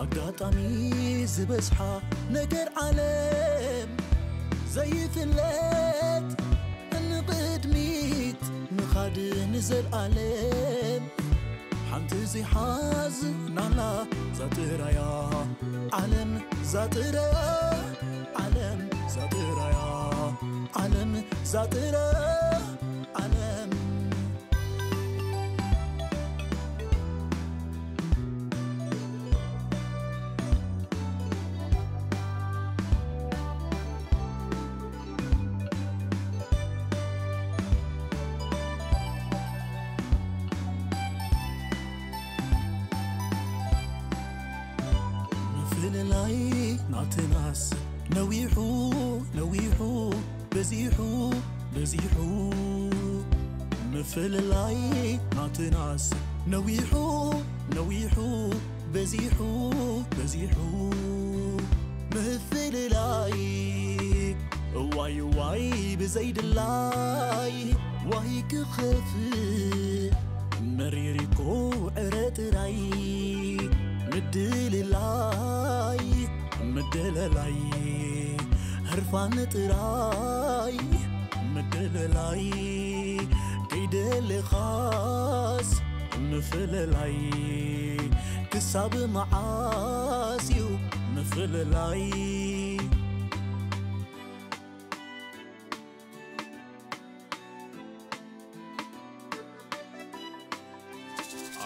ኣጋጣሚ ዝበዝሓ ነገር ዓለም ዘይፍለጥ፣ ንቕድሚት ምኻድ ንዘልኣለም። ሓንቲ ዘይሓዝናላ ዛጥራያ ዓለም፣ ዛጥራያ ዓለም፣ ዛጥራያ ዓለም፣ ዛጥራያ ዓለም። ምፍልላይ ናትናስ ነዊሑ ነዊሑ በዚሑ በዚሑ፣ ምፍልላይ ናትናስ ነዊሑ ነዊሑ በዚሑ በዚሑ፣ ምፍልላይ ዋይ ዋይ ብዘይድላይ፣ ዋይ ክኸፍእ መሪር እኮ ዕረ ጥራይ፣ ምድልላይ ምድልላይ ህርፋን ጥራይ፣ ምድልላይ ከይደለኻስ ምፍልላይ፣ ክሳብ መዓስ እዩ ምፍልላይ?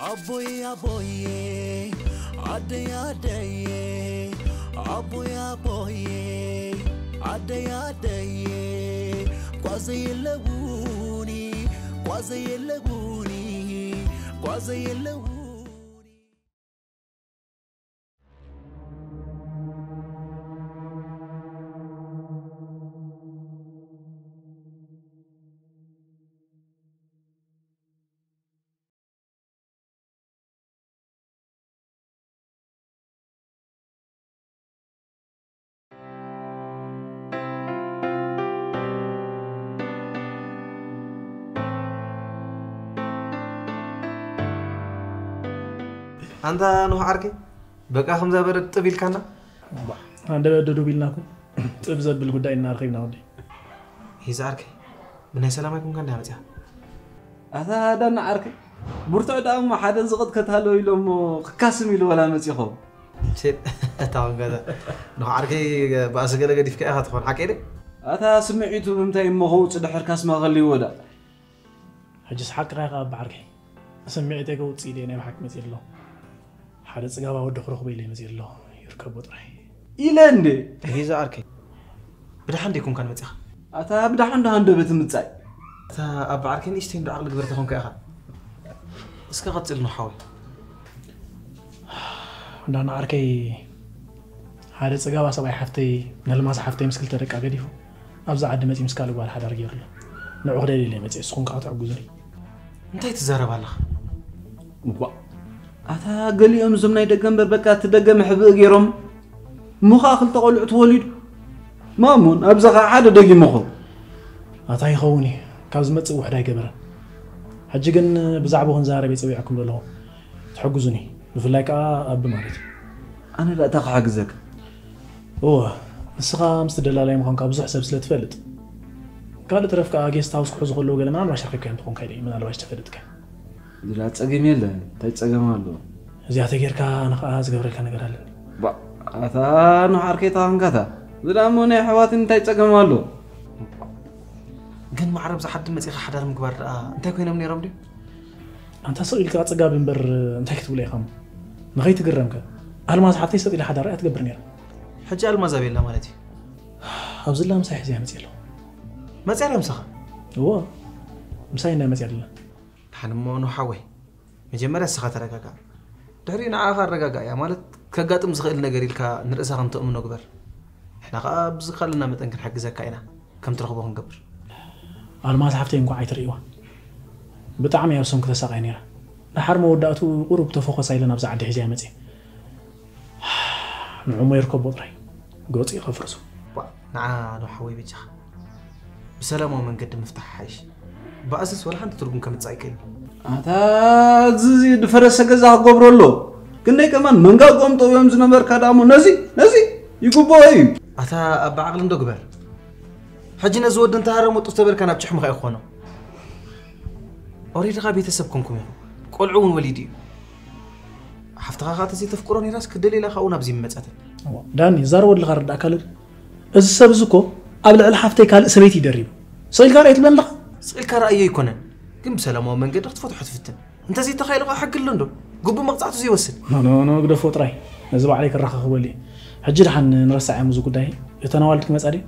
ኣቦይ ኣቦይ፣ ኣደይ ኣደይ፣ ኣቦይ ኣቦይ፣ ኣደይ ኣደይ፣ ጓዘይ የለውኒ፣ ጓዘይ የለውኒ፣ ጓዘይ የለውኒ። ኣንታ ኖህ ዓርከይ፣ በቃ ከምዛ በረድ ጥብ ኢልካና። ኣንደበት ደዱብ ኢልናኩም፣ ጥብ ዘብል ጉዳይ እናረኸብና ወደይ። ሂዛ ዓርከይ፣ ብናይ ሰላም ኣይኮንካ እንዳ መጽያ። ኣታ ዳና ዓርከይ፣ ብርቱዕ ደኣ እሞ ሓደ ዝቕት ከታሎ ኢሎሞ ክካስም ኢሉ ወላ መጺኹም። ሴት፣ እታ ወንጋዛ። ኖህ ዓርከይ፣ ባእሲ ገለ ገዲፍካ ኢኻ ትኾን፣ ሓቀይ ድዩ? ኣታ ስምዒቱ ብምንታይ እሞ ከውጽእ ድሕር ካስማ ከልይዎ ደኣ? ሕጂ ስሓቅኻ ኢኻ ኣባ ዓርከይ። ስምዒተይ ከውጽእ ኢለ ናይ ብሓቂ መጽእ ኣለኹ። ሓደ ጽጋባ ወዲ ክረኽቦ ኢለ መጽእ ኣለኹ። ይርከቦ ጥራይ። ኢለ እንዴ? ሂዛ ዓርከይ። ብደሓን ደይኮንካን መጺኻ? ኣታ ብደሓን ደኣ ሃንደበት ምጻይ። ኣታ ኣባ ዓርከይ ንእሽተይ እንዶ ዓቕሊ ግበር ተኾንካ ኢኻ። እስከ ቀጽል ኖህ ሓወይ። እንዳና ዓርከይ ሓደ ጽጋባ ሰብኣይ ሓፍተይ ነልማዝ ሓፍተይ ምስ ክልተ ደቃ ገዲፉ ኣብዚ ዓዲ መጺኡ ምስ ካልእ ጓል ሓዳር ገይሩ ኣሎ። ንዑ ክደልየ ኢለ መጺአ፣ ንስኹም ከኣ ክትሕግዙኒ። እንታይ ትዛረብ ኣለኻ? እዋ፣ ኣታ ገሊኦም እዞም ናይ ደገ እምበር በቃ እቲ ደገ መሕብኢ ገይሮም እሞ ኸኣ ክልተ ቆልዑ ተወሊዱ። ማሙን፣ ኣብዚ ኸዓ ሓደ ደጊሙ ኸው። ኣታ ይኸውን እዩ፣ ካብ ዝመጽእ ውሕድ ኣይገበረን። ሕጂ ግን ብዛዕባኡ ክንዛረብ እየ ጸዊዐኩም ዘለኹ። ትሕግዙኒ፣ ብፍላይ ከኣ ኣቢ ማለት እዩ። ኣነ ደኣ እንታይ ክሕግዘካ? እወ፣ ንስኻ ምስቲ ደላላይ ምዃንካ ብዙሕ ሰብ ስለ ትፈልጥ። ካልእ ተረፍ ከኣ ጌስት ሃውስ ክሕዙ ከለዉ ገለ ምናልባሽ ረኺብካዮም ትኾንካ ኢለ እየ፣ ምናልባሽ ተፈልጥካ። ዝላ ጸገም የለን፣ እንታይ ጸገም ኣሎ? እዚኣ ተጌርካ ኣነ ከኣ ዝገብረልካ ነገር ኣለኒ። ባ፣ ኣታ ኖህ ዓርከይ ተኻንካታ። ዝላ እሞ ናይ ኣሕዋትን እንታይ ጸገም ኣሎ? ግን ማዕረ ብዛ ዓዲ መጺኻ ሓዳር ምግባር ደኣ እንታይ ኮይኖም ነይሮም ድዩ? ኣንታ ስቕ ኢልካ ጽጋብ እምበር እንታይ ክትብሎ ኢኻ እሞ? ንኸይትግረምከ? ኣልማዝ ሓፍተይ ሰጥ ኢላ ሓዳር እያ ትገብር ነይራ። ሕጂ ኣልማዝ ኣበይ ኣላ ማለት እዩ? ኣብ ዝላ ምሳይ ሒዘያ መጽእ ኣለኹ። መጽያ ድያ ምሳኻ? እወ፣ ምሳይ እንዳ መጽያ ኣላ። ደሓን እሞ ኖህ ሓወይ፣ መጀመርያ ንስኻ ተረጋጋእ። ድሕሪኡ ንዓኻ ኣረጋጋእያ፣ ማለት ከጋጥም ዝኽእል ነገር ኢልካ ንርእሳ ከም ተእምኖ ግበር። ንሕና ኸኣ ብዝኻለና መጠን ክንሕግዘካ ኢና፣ ከም ትረኽቦ ክንገብር። ኣልማዝ ሓፍተይ እንኳዕ ኣይትርእይዋ። ብጣዕሚ እያ ብሰንኩ ተሳቕያ ነይራ። ደሓር መወዳእትኡ ቁሩብ ተፈኾሳ ኢለ ናብዛ ዓዲ ሒዘያ መጽየ። ንዑ እሞ ይርከቦ ጥራይ። ገጹ እዩ ከፍርሶ። ዋ፣ ንዓ ዶ ሓወይ በጃኻ። ብሰላማዊ መንገዲ ምፍታሕ ይሓይሽ። ባእስስ ወላ ሓንቲ ትርጉም ከምጽእ ኣይክእልን። ኣታ እዚ፣ እዚ ድፈረሰ ገዛ ክገብሮ ኣሎ። ክንደይ ከማን መንጋጎም ጠውዮም ዝነበርካ ዳሞ ነዚ ነዚ ይግብኦ እዩ። ኣታ ኣባ ዓቕሊ እንዶ ግበር። ሕጂ ነዚ ወዲ እንተሃረሞ ጡፍ ተበልካ ናብ ጭሕምኻ እዩ ክኾኖ። ኦሬዲ ኻ ቤተሰብ ኮንኩም ኢኹም። ቆልዑ እውን ወሊዱ እዩ። ሓፍትኻ ኸዓ ተዘይተፍቅሮ ነይራስ ክደልየላ ካብኡ ናብዚ ምመጸትን። ዳኒ፣ ዛረብ ወድልኻ ርዳእ ካልድ። እዚ ሰብ እዚ እኮ ኣብ ልዕሊ ሓፍተይ ካልእ ሰበይቲ ይደሪቡ። ስቕ ኢልካ ርኣይ ትብለኒ ኣለኻ? ስቕ ኢልካ ርኣዮ ኣይኮነን፣ ግን ብሰላማዊ መንገዲ ክትፈትሖ ትፍትን። እንተዘይተኻኢሉ ኸዓ ሕጊ ኣሎ እንዶ? ግቡእ መቕጻዕቱ ዘይወስድ። ኖ፣ ኖ፣ ኖ፣ ግደፎ ጥራይ። ነዚ ባዕለይ ክራኸኽበሉ እየ። ሕጂ ደሓን ንረሳዕ እዮም እዚ ጉዳይ። እተን ኣዋልድ ክመጻ ድዩ?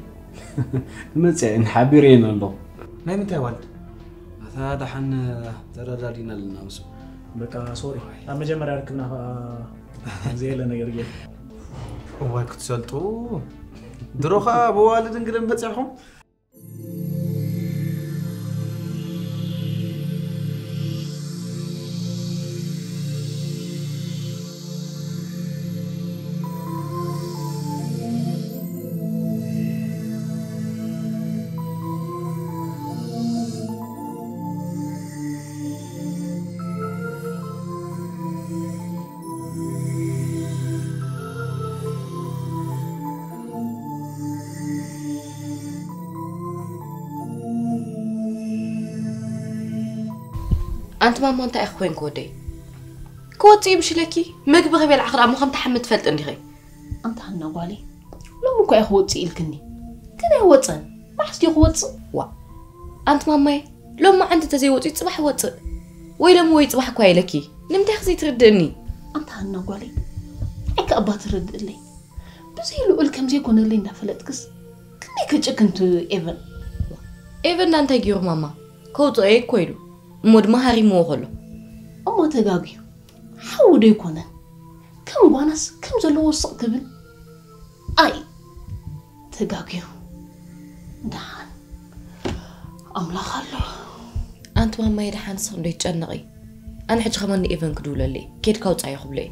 ክመጽእ እየን፣ ሓቢረየን ኣለኹ። ናይ ምንታይ ኣዋልድ? ኣታ ደሓን ተረዳዲና ኣለና ምስኡ። በቃ ሶሪ። ኣብ መጀመርያ ርክብና ኸዓ ዘየለ ነገር ገይሩ። እዋይ ክትሰልጡ። ድሮ ኸዓ ብዋልድ እንግደም በጺሕኹም። ኣንቲ ማማ እንታይ ኢኺ ኮይንኪ ወደይ? ክወጽእ እዩ ምሽ ኢለኪ? መግቢ ከይበልዓ ክዳሞ ከም ትሓሚ ትፈልጢ እንዲኺ? ኣንታ ሃና ጓለይ፣ ሎሚ እኮ እየ ክወጽእ ኢልክኒ። ግን ኣይወጸን። መዓስ ድዩ ክወጽእ? ዋ፣ ኣንቲ ማማይ፣ ሎሚ መዓንቲ እንተዘይወጺኡ ጽባሕ ይወጽእ። ወይ ሎሚ ወይ ጽባሕ እኳ ኢለኪ። ንምንታይ ኢኺ ዘይትርድእኒ? ኣንታ ሃና ጓለይ፣ እንታይ ከ እባ ትርድእለይ? ብዘይ ልዑል ከም ዘይኮነለይ እንዳፈለጥክስ ክንደይ ከጭክን ቱ ኤቨን? ኤቨን ዳ እንታይ ገይሩ ማማ? ከውጽኦ እየ እኮ ኢሉ። እሞ ድማ ሃሪምዎ ከሎ። እሞ ተጋግዩ። ሓዊ ዶ ኣይኮነን? ከም ጓናስ ከም ዘለዎ ስቕ ክብል። ኣይ፣ ተጋግዩ። ደሓን ኣምላኽ ኣሎ። ኣንቲ ማማይ ደሓን ስቕ እንዶ ይትጨነቒ። ኣነ ሕጂ ከማን ንኤቨን ክድውለለይ። ኬድካ ውጻዮ ክብሎ እየ።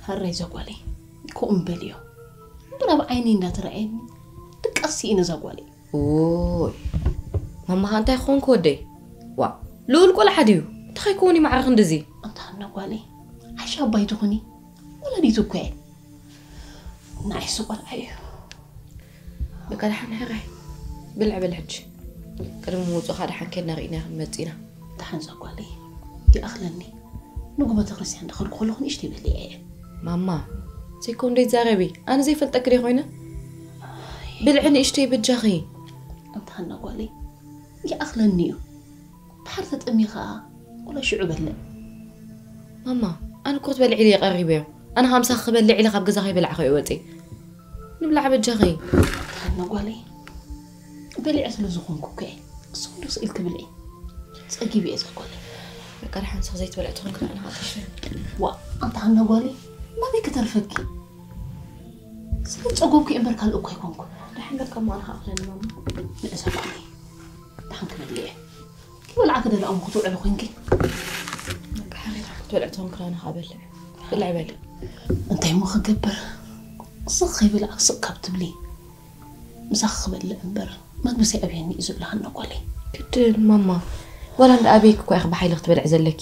ሕራይ ዘጓለይ። ከምኡ ምበልዮ። እምበር ኣብ ዓይነይ እንዳተራእየኒ ድቃስ ስኢነ እዛ ጓለይ። ኡይ፣ ማማኻ እንታይ ክኾንኩ ወደይ? ዋ፣ ልኡል ቆልዓ ድዩ? እንታይ ከይከውን እዩ ማዕረ ክንድዚ? ኣንታ ሃና ጓለይ፣ ዓሻ ኣባይ ትኹኒ፣ ወላዲት እኮ እየ። ንዓይሲ ቆልዓ እዩ። በቃ ደሓን ሕራይ። ብልዕ በል ሕጂ። ቅድሚ ምውፅኡኻ ደሓን ኬድና ርኢና ክንመፅእ ኢና። ደሓን እዛ ጓለይ፣ ይኣኽለኒ። ንጎ ቤተክርስትያን እንዳኸድኩ ከለኹ ንእሽተይ በሊዐ እየ። ማማ፣ ዘይኮን ዶ ይዛረቢ? ኣነ ዘይፈልጠኪ ዶ ኮይነ? ብልዒ ንእሽተይ በጃኺ። ኣንታ ሃና ጓለይ፣ ይኣኽለኒ እዩ። ድሓር ተጠምየ ኸኣ፣ ወላ ሽዑ በልዕ። ማማ፣ ኣነ እኮ ክትበልዒ ኢለ ቀሪበዮ። ኣነ ኸኣ ምሳኺ ክበልዕ ኢለ ካብ ገዛ ከይበላዕኹ እየ ወጺኤ። ንብላዕ በጃኺ። ኣንታ ሃና ጓለይ፣ በሊዐ ስለ ዝኾንኩ እኮ እየ። እሱ ዶ ስኢልኪ ብልዒ። ጸጊበ እየ እዛ ጓለይ። በቃ ደሓን ንስኺ ዘይትበልዒ ተኾንኪ ደኣ ንኻ ተሽፈኒ። ዋእ፣ ኣንታ ሃና ጓለይ፣ ናበይ ክተርፈኪ? ስለ ጸጎብኩ እየ እምበር ካልእ እኮ ኣይኮንኩ። ደሓን በቃ እሞ ኣነ ኸኣ ክደሊ ማማ። ንእዛ ጓለይ፣ ደሓን ክበሊ እየ። ክበልዓ ክደልኣ እሞ ክትውዕሊ ኮንኪ። በቃ ሓሪኻ ክትበልዒ ተኾንኪ ደኣ ንኻ በልዕ። ብልዒ በሊ። እንታይ እሞ ክገብር? ስቕ ከይበላዕኪ ስቕ ካብ ትብሊ። ምሳኺ ክበልዕ እምበር፣ መግብስ የዕብየኒ እዩ ዝብላ ሃና ጓለይ። ግድን ማማ፣ ዋላ እንዳ ኣበይኪ እኮ ኢኺ ብሓይሊ ክትበልዒ ዘለኪ።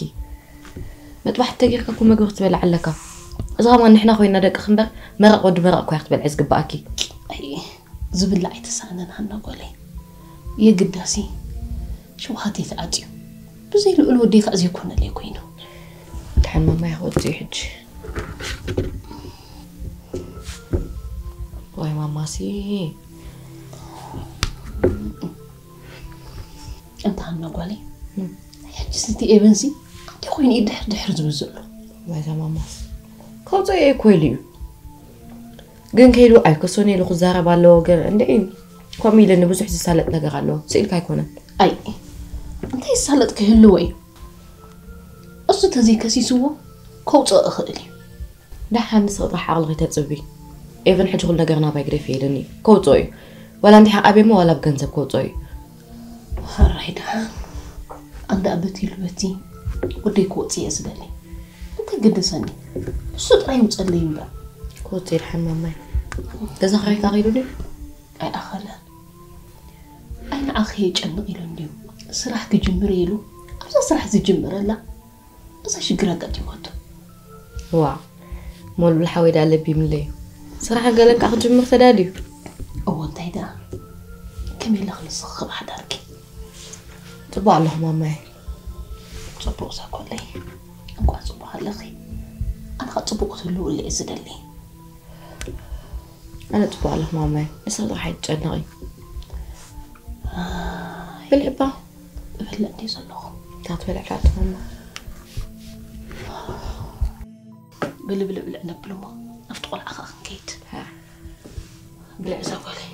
መጥባሕቲ ተጌርካ እኮ መግቢ ክትበልዕ ኣለካ። እዚ ኸማን ንሕና ኮይንና ደቅኺ እምበር፣ መረቕ ወዲ መረቕ እኮ ኢኺ ክትበልዒ ዝግብኣኪ። ኣይ፣ ዝብላዕ ኣይተሳእነን ሃና ጓለይ። የግዳሲ፣ ሸውሃተይ ተዓጽዩ። ብዘይ ልዑል ወደይ ከዓ ዘይኮነለይ ኮይኑ። ደሓን ማማይ ክወጽእ እዩ ሕጂ። ዋይ ማማሲ። ኣንታ ሃና ጓለይ፣ እም። ሕጂስ እቲ ኤቨንሲ እንታይ ኮይኑ እዩ ድሕር ድሕር ዝብል ዘሎ? ዋይዛ ማማስ። ከውጽኦ እየ እኮ ኢሉ እዩ። ግን ከይዱ ኣይከሶን ኢሉ ክዛረብ ኣለዎ፣ ግን እንድዒ ከምኡ ኢለኒ ብዙሕ ዝሳለጥ ነገር ኣለዎ። ስኢልካ ኣይኮነን። ኣይ፣ እንታይ ዝሳለጥ ክህልዎ እዩ? እሱ ተዘይከሲስዎ ከውጽኦ እኽእል እዩ። ደሓን ንስኺ ጥራሕ ዓቕልኺ ተጽቢ። ኤቨን ሕጂ ኩሉ ነገር ናባይ ግደፊ ኢሉኒ እዩ። ከውጽኦ እዩ። ዋላ እንድሕር ኣብየ እሞ ዋላ ብገንዘብ ከውጽኦ እዩ። ሕራይ ደሓን። ኣንዳ በቲ ኢሉ በቲ ወደይ ክወጽእ እየ ዝደሊ። እንታይ ገደሰኒ? እሱ ጥራይ ይውጸለይ እምበር። ክወጽእ እዩ ደሓን ማማይ። ገዛ ክራይካ ከይዱ ድዩ? ኣይኣኸለን። ኣይ ንዓኺ የጨንቕ ኢሉ እንድዩ። ስራሕ ክጅምር ኢሉ ኣብዛ ስራሕ ዝጅምረላ እዛ ሽግር ኣጋጢማቶ። ዋ፣ ሞልብል ሓወይ ደኣ ለቢምለይ እዩ። ስራሕ ገለ ከኣ ክጅምር ተዳልዩ። እዎ፣ እንታይ ደኣ? ከመይ ኣለኺ ንስኺ ካብ ሓዳርኪ? ጽቡቕ ኣለኹ ማማይ። ጽቡቕ ዘኮለይ። እንቋዕ ጽቡቕ ኣለኺ። ኣነ ኸኣ ጽቡቕ ክትህልውለይ እየ ዝደሊ። ኣነ ጽቡቕ ኣለኹ ማማይ። ንስኺ ጥራሕ ኣይትጨነቒ። ኣይ፣ ብልዕባ። እበልዕ እንድየ ዘለኹ። እታ ትበልዕ ዳኣ ትኾን። ብልዕ ብልዕ ብልዕ ነብል እሞ፣ ኣብቲ ቆልዓ ኸኣ ክንከይድ። ሃ። ብልዕ ዘኮለይ።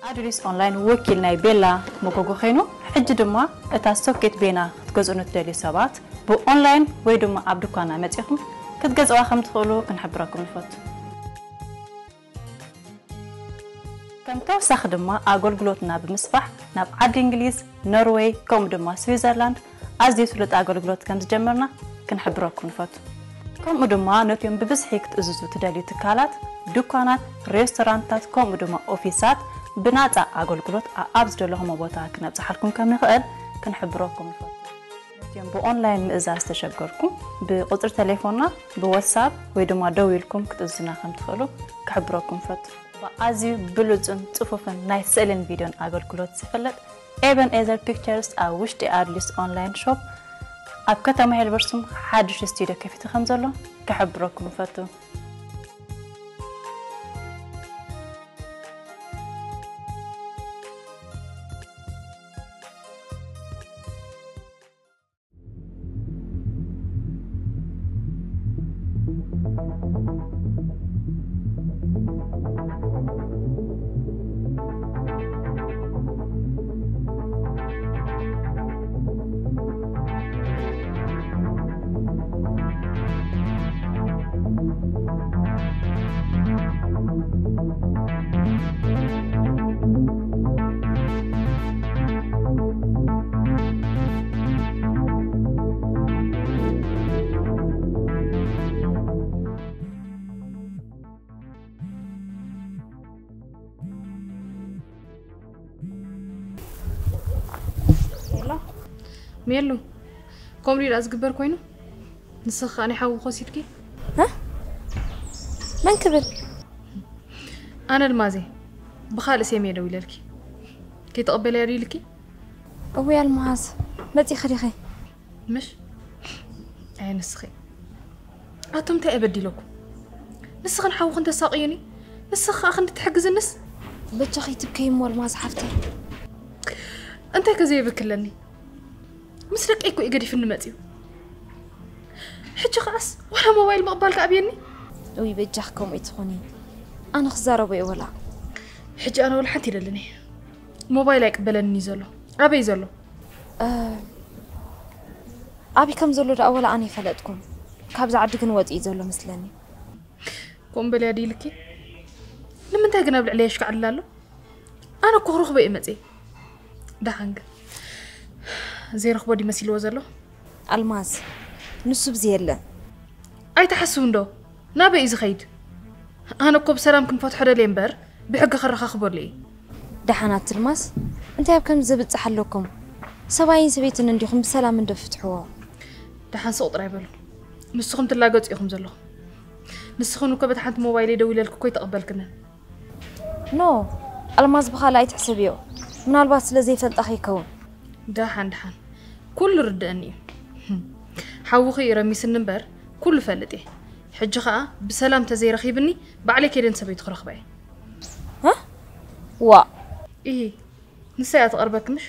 ኣዱሊስ ኦንላይን ወኪል ናይ ቤላ መጎጎ ኮይኑ፣ ሕጂ ድማ እታ ሶኬት ቤና ክትገዝኡ ንትደልዩ ሰባት ብኦንላይን ወይ ድማ ኣብ ድኳና መጺኹም ክትገዝእዋ ከም ትኽእሉ ክንሕብረኩም ንፈቱ። ከም ተወሳኺ ድማ ኣገልግሎትና ብምስፋሕ ናብ ዓዲ እንግሊዝ፣ ኖርዌይ ከምኡ ድማ ስዊዘርላንድ ኣዝዩ ስሉጥ ኣገልግሎት ከም ዝጀመርና ክንሕብረኩም ንፈቱ። ከምኡ ድማ ነቲኦም ብብዝሒ ክትእዝዙ ትደልዩ ትካላት፣ ድኳናት፣ ሬስቶራንትታት ከምኡ ድማ ኦፊሳት ብናጻ ኣገልግሎት ኣብ ዝደለኹሞ ቦታ ክነብጽሓልኩም ከም ንኽእል ክንሕብረኩም ንፈቱ። ነቲኦም ብኦንላይን ምእዛዝ ዝተሸገርኩም ብቁጽሪ ቴሌፎንና ብዋትሳፕ ወይ ድማ ደዊልኩም ክትእዝዙና ከም ትኽእሉ ክሕብረኩም ንፈቱ። ብኣዝዩ ብሉጽን ጽፉፍን ናይ ስእልን ቪድዮን ኣገልግሎት ዝፍለጥ ኤበን ኤዘር ፒክቸርስ ኣብ ውሽጢ ኣድሊስ ኦንላይን ሾፕ ኣብ ከተማ ሄልበርሱም ሓድሽ ስቱዲዮ ከፊቱ ከም ዘሎ ክሕብረኩም ንፈቱ። ሜሉ፣ ከምኡ ድዩ ደኣ ዝግበር ኮይኑ? ንስኺ ከኣ ናይ ሓውኺ ወሲድኪ? እ? መን ክብል? ኣነ ኣልማዝ እየ። ብኻልእ ሴም እየ ደዊለልኪ። ከይትቕበልያ ድዩ ኢልኪ? እውይ ኣልማዝ፣ መጺኺ ዲኺ? ምሽ? ኣይ ንስኺ። ኣቱም እንታይ እየ በዲለኩም? ንስኽን ሓውኽን ተሳቕዩኒ፣ ንስኺ ከኣ ክንዲ ትሕግዝንስ? በጃኺ ትብከይ እሞ ኣልማዝ ሓፍተይ። እንታይ ከ ዘየብክለኒ? ምስ ደቀይ እኮ እዩ ገዲፍኒ መጺኡ። ሕጂ ከኣስ ዋላ ሞባይል ምቕባል ከ ኣብየኒ? እውይ በጃኺ ከምኡ ኣይትኹኒ። ኣነ ክዛረቦ እየ ወላ። ሕጂ ኣነ ወላ ሓንቲ ይደልን እየ። ሞባይል ኣይቅበለንን እዩ ዘሎ። ኣበይ እዩ ዘሎ? እ፣ ኣበይ ከም ዘሎ ደኣ ወላ ኣነ ኣይፈለጥኩን። ካብዛ ዓዲ ግን ወጺኡ እዩ ዘሎ መስለኒ። ከምኡ በልያ ድዩ ኢልኪ? ንምንታይ ግን ኣብ ልዕለይ የሽካዕልል ኣሎ? ኣነ እኮ ክረኽቦ እየ መጽየ። ደሓን ግን ዘይረኽቦ ድዩ መሲልዎ ዘሎ? ኣልማዝ፣ ንሱ ብዚ የለን። ኣይትሓስቡ እንዶ፣ ናበይ እዩ ዝኸይድ? ኣነ እኮ ብሰላም ክንፈትሖ ደልየ እምበር፣ ብሕጊ ከረኻኽበሉ እየ። ደሓን ኣቲ ኣልማዝ፣ እንታይ ኣብ ከምዚ ዘብጽሕ ኣለኩም? ሰብኣይን ሰበይትን እንዲኹም ብሰላም እንዶ ፍትሕዎ። ደሓን ስቕ ጥራይ በሉ። ንስኹም ትላገጹ ኢኹም ዘለኹም። ንስኽን እኮ በታ ሓንቲ ሞባይለይ ደዊለልኪ እኮ ኣይተቐበልክንን። ኖ፣ ኣልማዝ ብኻልእ ኣይትሕሰብዮ። ምናልባት ስለ ዘይፈልጣ ከይከውን። ደሓን ደሓን። ኩሉ ርድእኒ እዩ። ሓውኺ እዩ ረሚስኒ እምበር ኩሉ ፈልጥ እየ። ሕጂ ኸኣ ብሰላም ተዘይረኺብኒ ባዕለይ ከይደ ንሰበይቱ ክረኽባ እየ። እ? ዋእ። ኢሂ፣ ንሳ እያ ትቐርበኪ ምሽ?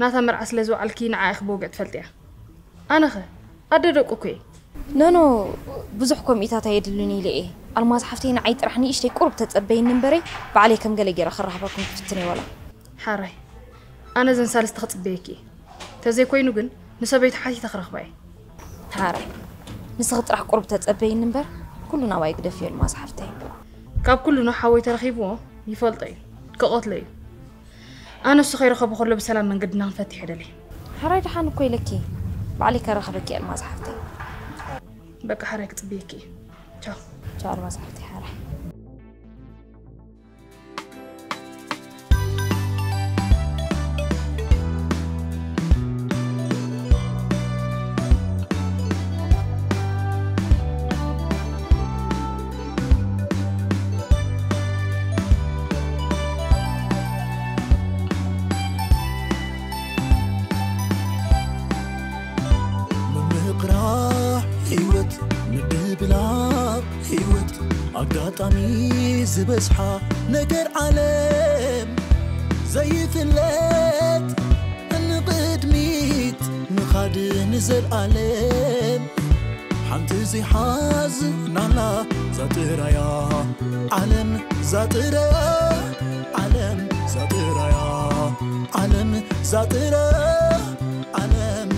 ናታ መርዓ ስለ ዝወዓልኪ ንዓኣ ኢኺ ብወግዒ ትፈልጥያ። ኣነኸ ኣደ ደቁ እኮ እየ። ኖ ኖ፣ ብዙሕ ከምኢታት ኣየድልን ኢለ እየ። ኣልማዝ ሓፍተይ ንዓይ ጥራሕ ንእሽተይ ቁሩብ ተጸበይኒ እምበረይ ባዕለይ ከም ገለ ገይረ ክረኽበኩም ክፍትን እየ ዋላ። ሓራይ፣ ኣነ እዘን ሳልስቲ ክጽበየኪ እየ። ተዘይኮይኑ ግን ንሰበይቱ ሓቲተ ክረኽባ እየ። ሓራይ፣ ንስኺ ጥራሕ ቁሩብ ተጸበይኒ እምበር ኩሉ ናባይ ግደፍዮ ኣልማዝ ሓፍተይ። ካብ ኩሉ ኖ ሓወይ ተረኺብዎ ይፈልጦ እዩ። ክቐትሎ እዩ። ኣነ እሱ ከይረኸቦ ከሎ ብሰላም መንገድና ክንፈትሕ እየ ደልየ። ሕራይ ደሓን እኮ ኢለኪ። ባዕለይ ከራኽበኪ እየ ኣልማዝ ሓፍተይ። በቃ ሕራይ ክጽበየኪ እየ። ቻው። ቻው ኣልማዝ ሓፍተይ፣ ሕራይ። ምምቕራሕ ህይወት፣ ምድብላቕ ህይወት፣ ኣጋጣሚ ዝበዝሓ ነገር ዓለም ዘይፍለጥ፣ ንቕድሚት ምኻድ ንዘልኣለም። ሓንቲ ዘይሓዝናላ ዛጥራያ ዓለም፣ ዛጥራያ ዓለም፣ ዛጥራያ ዓለም፣ ዛጥራያ ዓለም።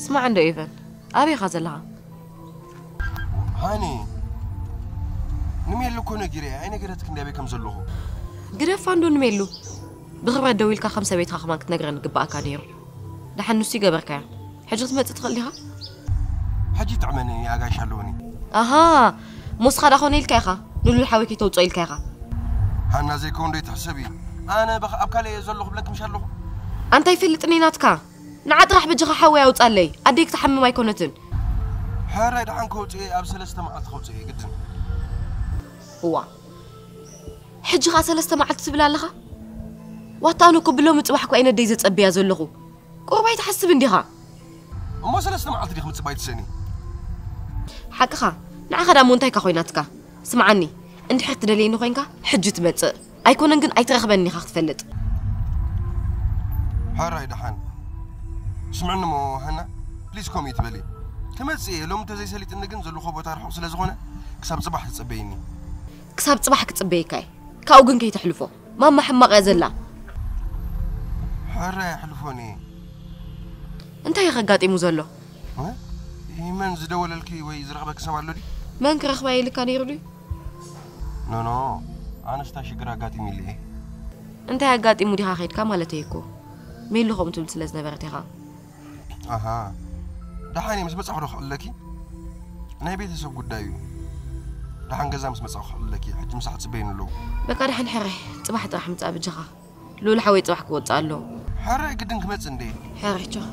ስማዕ እንዶ ኤቨን፣ ኣበይ ኢኻ ዘለኻ? ሃኒ፣ ንሜሉ እኮ ነጊረያ ኣይነገረትክ እንዲ ኣበይ ከም ዘለኹ። ግደፋ እንዶ ንሜሉ፣ ብኽብረት ደው ኢልካ ከም ሰበይትኻ ከማን ክትነግረኒ ግባኣካ ነይሩ። ደሓን ንሱ ይገበርካዮ። ሕጂ ክትመጽእ ትኽእል ዲኻ? ሕጂ ጥዕመኒ ኣጋይሽ ኣለዉኒ። ኣሃ፣ ሞስኻ ደኣ ኮነ ኢልካ ኢኻ ንሉል ሓወይ ከይተውፅኦ ኢልካ ኢኻ። ሃና ዘይከውን ዶ ይትሕሰብ እዩ? ኣነ በኸ ኣብ ካልእ እየ ዘለኹ ብለኪ ምሽ ኣለኹ። ኣንታ ይፈልጥኒ ናትካ። ንዓ ጥራሕ በጃኻ ሓወይ ኣውጻለይ፣ ኣደይ ክትሓምም ኣይኮነትን። ሕራይ ደሓን ከውፅእ ኣብ ሰለስተ መዓልቲ ከውፅእ ግድን። እዋ፣ ሕጂ ኸኣ ሰለስተ መዓልቲ ትብል ኣለኻ? ዋታ ኣነ እኮ ብሎሚ ጽባሕ እኮ እየ ነደይ ዘጸብያ ዘለኹ። ቁሩብ ኣይትሓስብ እንዲኻ? እሞ ሰለስተ መዓልቲ ዲኽ ምጽባይ ትሰኒ? ሓቅኻ፣ ንዓኻ ዳሞ እንታይ እካ ኮይናትካ? ስምዓኒ፣ እንድሕር ትደልየኒ ኮይንካ ሕጂ ትመጽእ። ኣይኮነን ግን ኣይትረኽበኒ ኢኻ ክትፈልጥ። ሕራይ ደሓን። ስምዕኒ እሞ ሃና፣ ፕሊዝ ከምኡ ይትበሊ። ክመጽእ እየ፣ ሎሚ እንተዘይሰሊጥኒ ግን ዘለኹ ቦታ ርሑቕ ስለ ዝኾነ ክሳብ ጽባሕ ትጸበይኒ። ክሳብ ጽባሕ ክጽበየካ እየ። ካብኡ ግን ከይተሕልፎ። ማማ ሕማቕ እያ ዘላ። ሕራይ ኣሕልፎን እየ። እንታይ እዩ ከጋጢሙ ዘሎ? እ? ይህ መን ዝደወለልኪ ወይ ዝረኽበኪ ሰብ ኣሎ ድዩ? መን ክረኽባ ኢልካ ነይሩ ድዩ? ኖ ኖ፣ ኣነስታ ሽግር ኣጋጢሙልየ። እንታይ ኣጋጢሙ ዲኻ ከይድካ ማለተይ እኮ። ሜሉ ከምኡ ትብል ስለ ዝነበረት ኢኻ። ኣሃ፣ ደሓን እየ፣ ምስ መጻኹ ዶ ክዕለኪ? ናይ ቤተሰብ ጉዳይ እዩ። ደሓን ገዛ ምስ መጻኹ ክዕለኪ፣ ሕጂ ምሳሕ ጽበይኒ ኣለዉ። በቃ ደሓን ሕራይ፣ ጽባሕ ጥራሕ ምጻእ ብጃኻ። ልኡል ሓወይ ጽባሕ ክወጽእ ኣለዎ። ሕራይ ግድን ክመጽእ እንዴ? ሕራይ ቻው።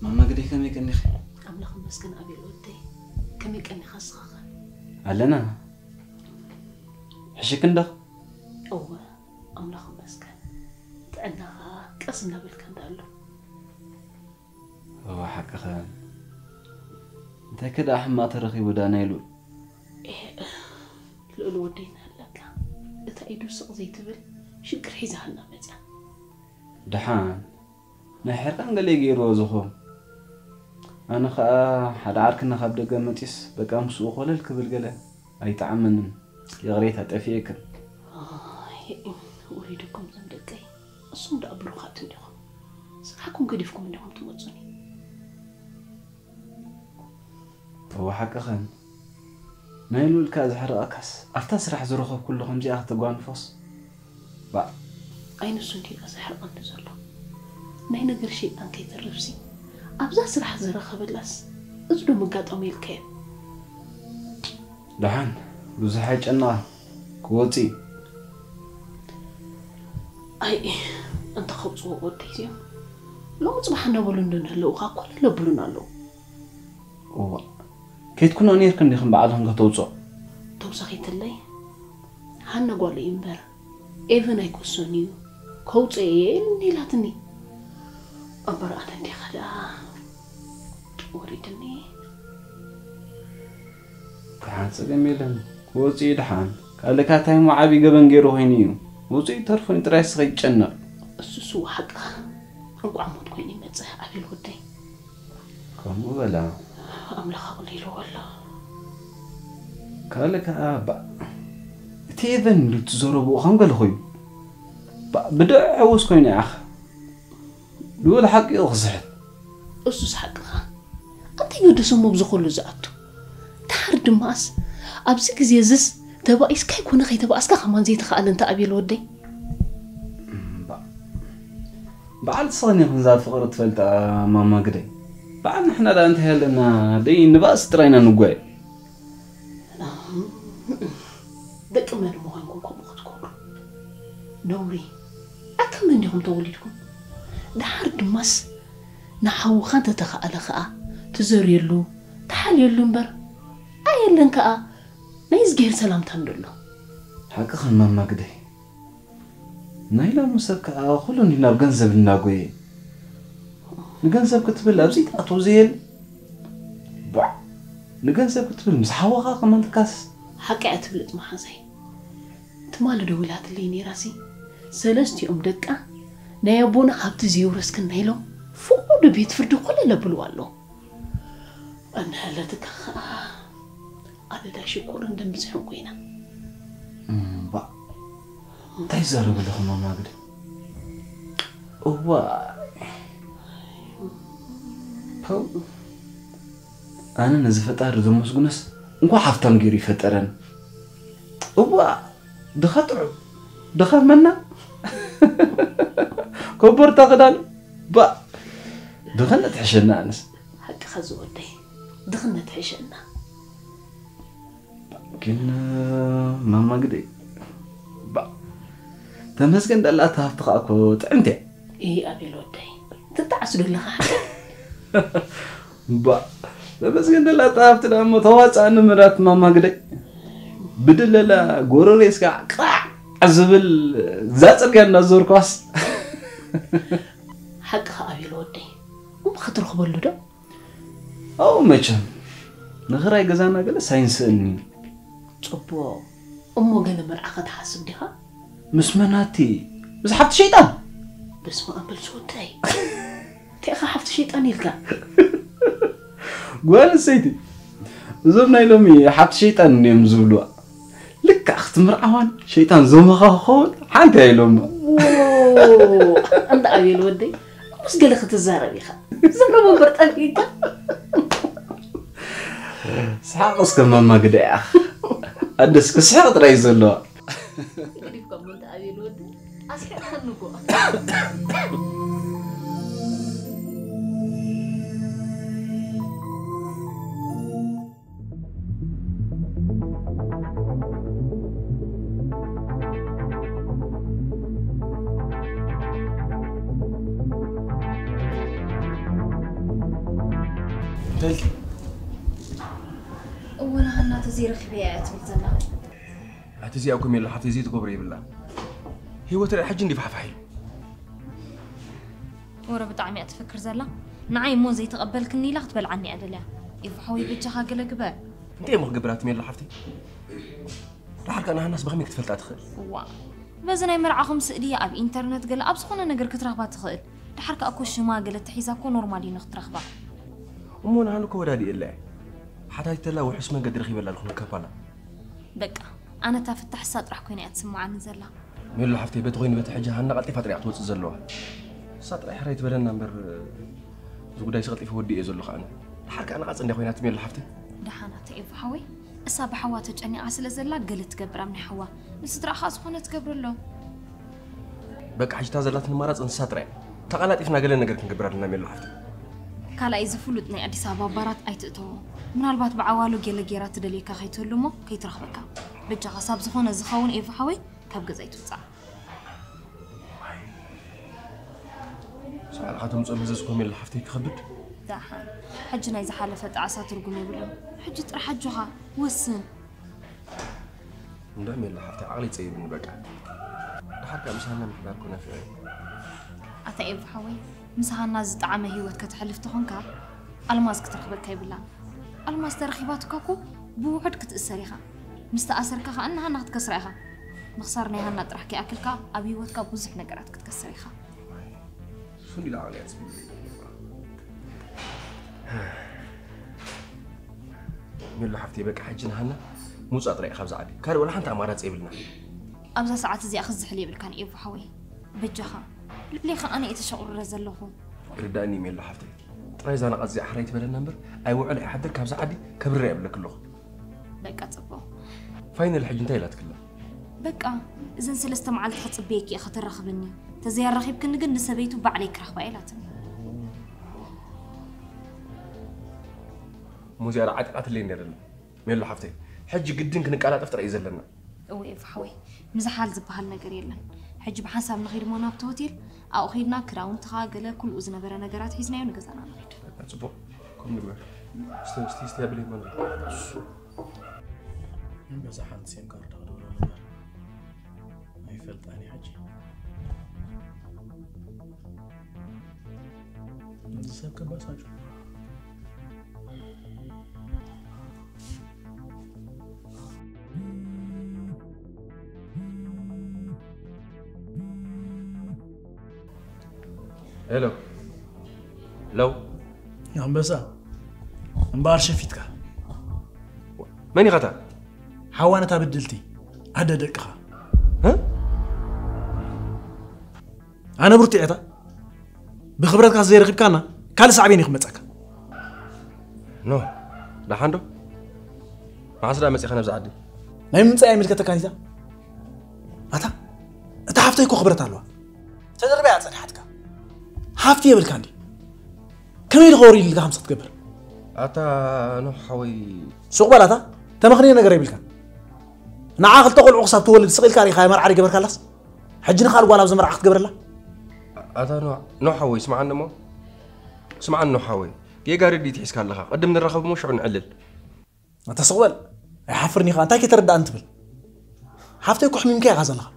ማማ ግደይ ከመይ ቀኒኺ? ኣምላኽ ይመስገን ኣቤል ወደይ። ከመይ ቀኒኻ ንስኻ ኸ? ኣለና። ሕሽክ እንዶ? እወ ኣምላኽ ይመስገን። ጥዕናኻ ቀስ እናበልካ እንዳኣሎ። እወ ሓቅኽን። እንታይ ከ ደኣ ሕማቕ ተረኺቡ ደኣ ናይ ልኡል? ኤእ፣ ልኡል ወደይ እናሃለካ እታ ኢዱ ስቕ ዘይትብል ሽግር ሒዛልና መጽያ። ደሓን ናይ ሕርቃን ገለ ገይርዎ ዝኸውን። ኣነ ኸኣ ሓደ ዓርክና ካብ ደገ መጺስ በቃ ምስኡ ኮለል ክብል ገለ። ኣይጠዓመንን። ይቕሬታ ጠፊኤክን። ወሪድኩም ዘም ደቀይ። እሱም ደኣ ብሩኻት እንዲኹም። ስራሕኩም ገዲፍኩም እንዲኹም ትመፁኒ። እወ ሓቅኽን። ናይ ልኡልካ ዘሕርቐካስ ኣብታ ስራሕ ዝረኸብኩሉ ከምዚኣ ከተጓንፎስ? ባእ። ኣይንሱ እንዲና ዘሕርቐኒ ዘሎ ናይ ነገር ሸይጣን ከይተርፍሲ ኣብዛ ስራሕ ዝረኸበላስ እዚ ዶ መጋጠሙ ኢልካዮ? ደሓን ብዙሕ ኣይጨንቓ ክወፅእ እዩ። ኣይ እንተ ከውፅዎ ወደይ እዚኦም ሎሚ ፅባሕ እናበሉ እንዶ ንህለውኻ ኮለል ኣብሉና ኣለዉ። እዋ ከይትኩኖ ነይርክን ዲኽን ባዕልኽን ከተውፅኦ? ተውሳኺትለይ ሃነ ጓለይ እምበር ኤቨን ኣይኮሶን እዩ ከውፅኦ እየ ኢልኒ ኢላትኒ። እምበር ኣነ እንዲኻ ደኣ ወሪድኒ። ደሓን ፀገም የለን ክወፅእ እዩ ደሓን። ካልእካ እንታይ እሞ ዓብዪ ገበን ገይሩ ኮይኑ እዩ። ወፅኡ ተርፎ እዩ ጥራይ እስኸ ይጨነቕ። እሱሱ ሓቅኻ እንቋዕ ሞት ኮይኑ ይመፅእ ኣቤል ወደይ። ከምኡ በላ። ኣምላኽ ኣቕሊልዎ ኣሎ። ካልእ ከዓ ባ እቲ ኤቨን ኢሉ እትዘረብኡ ከም ገለ ኮይኑ ባ ብድዕ ሕውስ ኮይኑ ይኣኸ ልኡል ሓቂኡ ክስሕት። እሱስ ሓቅኻ እንታይ ገደሶሞ ብዝኸሉ ዝኣቱ። ድሓር ድማስ ኣብዚ ግዜ እዝስ ተባኢስካ ይኮነ ከይተባኣስካ ከማን ዘይተኻኣለ እንተ ኣቤል ወደይ። እምባ በዓል ስኽን ኢኽን እዛ ፍቕሪ ትፈልጣ ማማ ግደይ። በዓል ንሕና ደኣ እንታይ ኣለና ደይ ንባእስ ጥራይና ንጓየ። ደቂ መን ምዃንኩም ከምኡ ክትገብሩ ነውሪ። ኣከም እንዲኹም ተወሊድኩም። ድሓር ድማስ ንሓውኻ እንተተኻእለ ኸኣ ትዘርየሉ ትሓልየሉ እምበር ኣየለን ከኣ ናይ እዝግሄር ሰላምታ እንዶ ኣሎ። ሓቅኽን ማማ ግደይ። ናይ ሎሚ ሰብ ከኣ ኩሉ እንዲ ናብ ገንዘብ እናጎየ። ንገንዘብ ክትብል ኣብዚ ትኣትዎ ዘየለ። ባዕ ንገንዘብ ክትብል ምስ ሓወኻ ከመልካስ። ሓቂ እያ ትብልጥ መሓዛይ። ትማሊ ደዊላትለይ ነይራሲ ሰለስቲኦም ደቃ ናይ ኣቦና ሃብቲ ዘይውረስክን ናይሎም ፍቑዱ ቤት ፍርዲ ኮለል ኣብልዋ ኣለዉ። ኣነሃለትካ ኸዓ ኣደዳ ሽኮርን ደም ብዝሕን ኮይና። እምባ እንታይ ይዛረብ ኣለኹ ማማ ግደ? እዋ ፐው ኣነ ነዚ ፈጣሪ ዘመስግኖስ እንኳ ሃፍታም ገይሩ ይፈጠረን። እዋ ድኻ ጥዑም ድኻ መና ኮቦርታ ክዳን ባ ድኽነት ሕሸና ኣነስ ሓቅኻ ዝወደይ ድኽነት ሕሸና። ግን ማማ ግደይ ባ ተመስገን ደላ እታ ሃፍቲ ከዓ እኮ ጥዕምቲ እያ። እይ ኣቤል ወደይ ትጣዓስ ዶ ኣለኻ ሓቂ? ባ ተመስገን ደላ እታ ሃፍቲ ደኣ እሞ ተዋፅኣኒ ምራት ማማ ግደይ ብድለላ ጎረሬ እስካ ቃዕ ዝብል እዛ ፅርግያ እንዳዞርኳስ ሓቅኻ ኣቤል ወደይ እሞ ክትረኽበሉ ዶ? ኣው መቸም ንኽራይ ገዛና ገለ ሳይንስእኒ ጽቡቕ እሞ ገለ መርዓ ክትሓስብ ዲኻ? ምስ መናቲ ምስ ሓፍቲ ሸይጣን በስመ ኣብ በል ዝወደይ እንታይ ኢኻ ሓፍቲ ሸይጣን ኢልካ ጓል ሰይቲ እዞም ናይ ሎሚ ሓፍቲ ሸይጣን እዮም ዝብልዋ ልክዕ ክትምርዓዋን ሸይጣን ዘመኻ ክኸውን ሓንቲ እያ ኢሎማ እንዳ ኣቤል ወደይ ምስ ገለ ክትዛረብ ኢኻ ዘረቡ እምበር ጠፊእካ ስሓቕ እስከ ማማ ግደ እያ ኣደስ ክስሕቕ ጥራይ እዩ ዘለዋ ገዲፍካ እሞ እንተ ኣቤል ወደይ ኣስሒቕካኒ እኮ እወ ንሃና ተዘይረኺበያ እያ ትብል ዘላ። ኣቲ እዚኣ እኮ ሜሎ ሓፍተይ ዘይትገብሮ የብላ። ህይወት ርኣ ሕጂ እንዲ ፋሕፋሕ ኢሉ። ወረ ብጣዕሚ እያ ትፍክር ዘላ ንዓይ እሞ ዘይተቐበልክኒ ኢላ ክትበልዓኒ እያ ደልያ። ኢፉ ሓወይ በጃኻ ገለ ግበር። እንታይ እሞ ክገብር ኣቲ ሜሎ ሓፍተይ? ደሓር ከኣ ንሃናስ ብኸመይ ክትፈልጣ ትኽእል? እዋ በዚ ናይ መርዓኹም ስእሊ ኣብ ኢንተርነት ገለ ኣብ ዝኾነ ነገር ክትረኽባ ትኽእል። ደሓር ከኣ እኮ ሽማ ገለ ተሒዛ እኮ ኖርማል እዩ ንኽትረኽባ። እሞ ንሃኑ እኮ ወዳዲኤላ እየ። ሓታቲተላ ውሑስ መንገዲ ረኺበላ ኣለኹ ንከፋላ። በቃ፣ ኣነ እታ ፍታሕ እሳ ጥራሕ ኮይና እያ ትስምዓኒ ዘላ። ሜሉ ሓፍተይ፣ በቲ ኮይኑ በቲ ሕጂ ሃና ቀልጢፋ ጥሪያ ክትወፅእ ዘለዋ። እሳ ጥራይ ሕራይ ትበለና እምበር፣ እዚ ጉዳይ ቀልጢፈ ወዲእ እየ ዘለኹ ኣነ። ድሓር ከኣ ንቓፅ እንድያ ኮይናት ሜሉ ሓፍተይ። ደሓና ተኤፉ ሓወይ፣ እሳ ብሓዋ ተጨኒቓ ስለ ዘላ ገለ ትገብር ኣብ ናይ ሓዋ። ንስድራኻ ዝኾነ ትገብረሎም። በቃ፣ ሕጂ እታ ዘላትኒ ኣማራፂ ንሳ ጥራይ። ተቐላጢፍና ገለ ነገር ክንገብር ኣለና ሜሉ ሓፍተይ። ካልኣይ፣ እዚ ፍሉጥ ናይ ኣዲስ ኣበባ ባራት ኣይትእተዎ። ምናልባት ብዓዋሉ ገለ ጌራ ትደልየካ ከይትህሉ እሞ ከይትረኽበካ። በጃኻ ሳብ ዝኾነ ዝኸውን ኤፉ ሓወይ ካብ ገዛ ኣይትውፃእ። ሰዓልኻ ተምፅኦ መዘዝኮ ሜሉ ሓፍተይ ክኸብድ። ደሓን፣ ሕጂ ናይ ዝሓለፈ ጣዕሳ ትርጉም የብሉን። ሕጂ ጥራሕ ኣጆኻ ወስን። እንዳ ሜሉ ሓፍተይ ዓቕሊ ይፀይብኒ በቃ። ድሓር ከኣ ምሳና ምሕዳር ኮነ ፍረ። ኣታ ኤፉ ሓወይ፣ ምስ ሃና ዝጠዓመ ህይወት ከተሕልፍ ተኾንካ ኣልማዝ ክትረኽበካ ይብላን። ኣልማዝ ተረኺባትካ እኮ ብውሑድ ክትእሰር ኢኻ። ምስ ተኣሰርካ ከኣ ንሃና ክትከስራ ኢኻ። ምኽሳር ናይ ሃና ጥራሕ ከይኣክልካ ኣብ ህይወትካ ብዙሕ ነገራት ክትከስር ኢኻ። ሱንዲ ላዕሊ ኣጽቢብ። ሜሉ ሓፍተይ በቃ ሕጂ ንሃና ምውጻእ ጥራይ እዩ ካብዛ ዓዲ። ካልእ ወላ ሓንቲ ኣማራጺ የብልና። ኣብዛ ሰዓት እዚኣ ክዝሕል የብልካን ኤፉ ሓወይ። በጃኻ፣ ልዕሌኻ ኣነ እየ ተሸቑርረ ዘለኹ። ይርዳእኒ ሜሉ ሓፍተይ። ጥራይ እዛ ነቓጽ እዚኣ ሕራይ ትበለና እምበር ኣይውዕል ኣይሓድር ካብዛ ዓዲ ከብርር የብለክ ኣለኹ። በቃ ጽቡቕ። ፋይናል ሕጂ እንታይ ኢላትክላ? በቃ እዘን ሰለስተ መዓልቲ ክጽበየኪ እየ ከተራኽብኒ። ተዘያራኺብክኒ ግን ንሰበይቱ ባዕለይ ክረኽባ ኢላትኒ። እሞ እዚኣ ደኣ ዓጢቓትለይ እንድያ ደላ። ሜሉ ሓፍተይ፣ ሕጂ ግድን ክንቀላጠፍ ጥራይ እዩ ዘለና። እወ ኤፉ ሓወይ፣ ምዝሓል ዝበሃል ነገር የለን። ሕጂ ብሓንሳብ ንኺድ እሞ ናብቲ ሆቴል፣ ኣብኡ ኺድና ክዳውንትኻ ገለ ኩልኡ ዝነበረ ነገራት ሒዝናዮ ንገዛና ንኺድ። ጽቡቕ፣ ከምኡ ንግበር። እስቲ፣ እስቲ፣ እስቲ ኣብለይ ማን። በዛ ሓንቲ ሴም ካርድ ክደውለሉ እምበር። ኣይፈልጣን እየ ሕጂ። እዚ ሰብ ከባሳጩ። ሄሎ። ለው። ኣንበሳ፣ እምበኣር ሸፊትካ። መን ኢኻ እታ? ሓዋ ነታ ብድልቲ፣ ኣደ ደቅኻ። እ? ኣነ ብርቱዕ እየ እታ። ብኽብረትካ ዘይረኺብካና፣ ካልእ ሳዕቤን እዩ ክመጸካ። ኖ፣ ደሓን ዶ? መዓስ ደኣ መጺኻ ናብዛ ዓዲ? ናይ ምምጻእ ኣይምልከተካን እታ። ኣታ፣ እታ ሓፍተይ እኮ ክብረት ኣለዋ። ተደርብያ ጸኒሓትካ። ሃፍቲ የብልካ እንዲ። ከመይ ኢልካ ወሪድልካ ከምዚ ክትገብር? ኣታ ኖህ ሓወይ። ሱቕ በል ኣታ፣ ተመኽንዮ ነገር የብልካን። ንዓ ክልተ ቆልዑ ክሳብ ትወልድ ስቕ ኢልካ ርኢኻ መርዓ ይገበርካላስ? ሕጂ ንኻል ጓል ኣብዚ መርዓ ክትገብረላ? ኣታ ኖህ፣ ኖህ ሓወይ፣ ስምዓኒ እሞ። ስምዓኒ ኖህ ሓወይ። ጌጋ ርድኢት ሒዝካ ኣለኻ። ቅድም ንራኸብ እሞ ሽዑ ንዕልል። ኣታ ስቕ በል። ኣይሓፍርን ኢኻ። እንታይ ከይተረዳእኒ ትብል? ሓፍተይ እኮ ሕሚምካ ኢኻ ዘለኻ።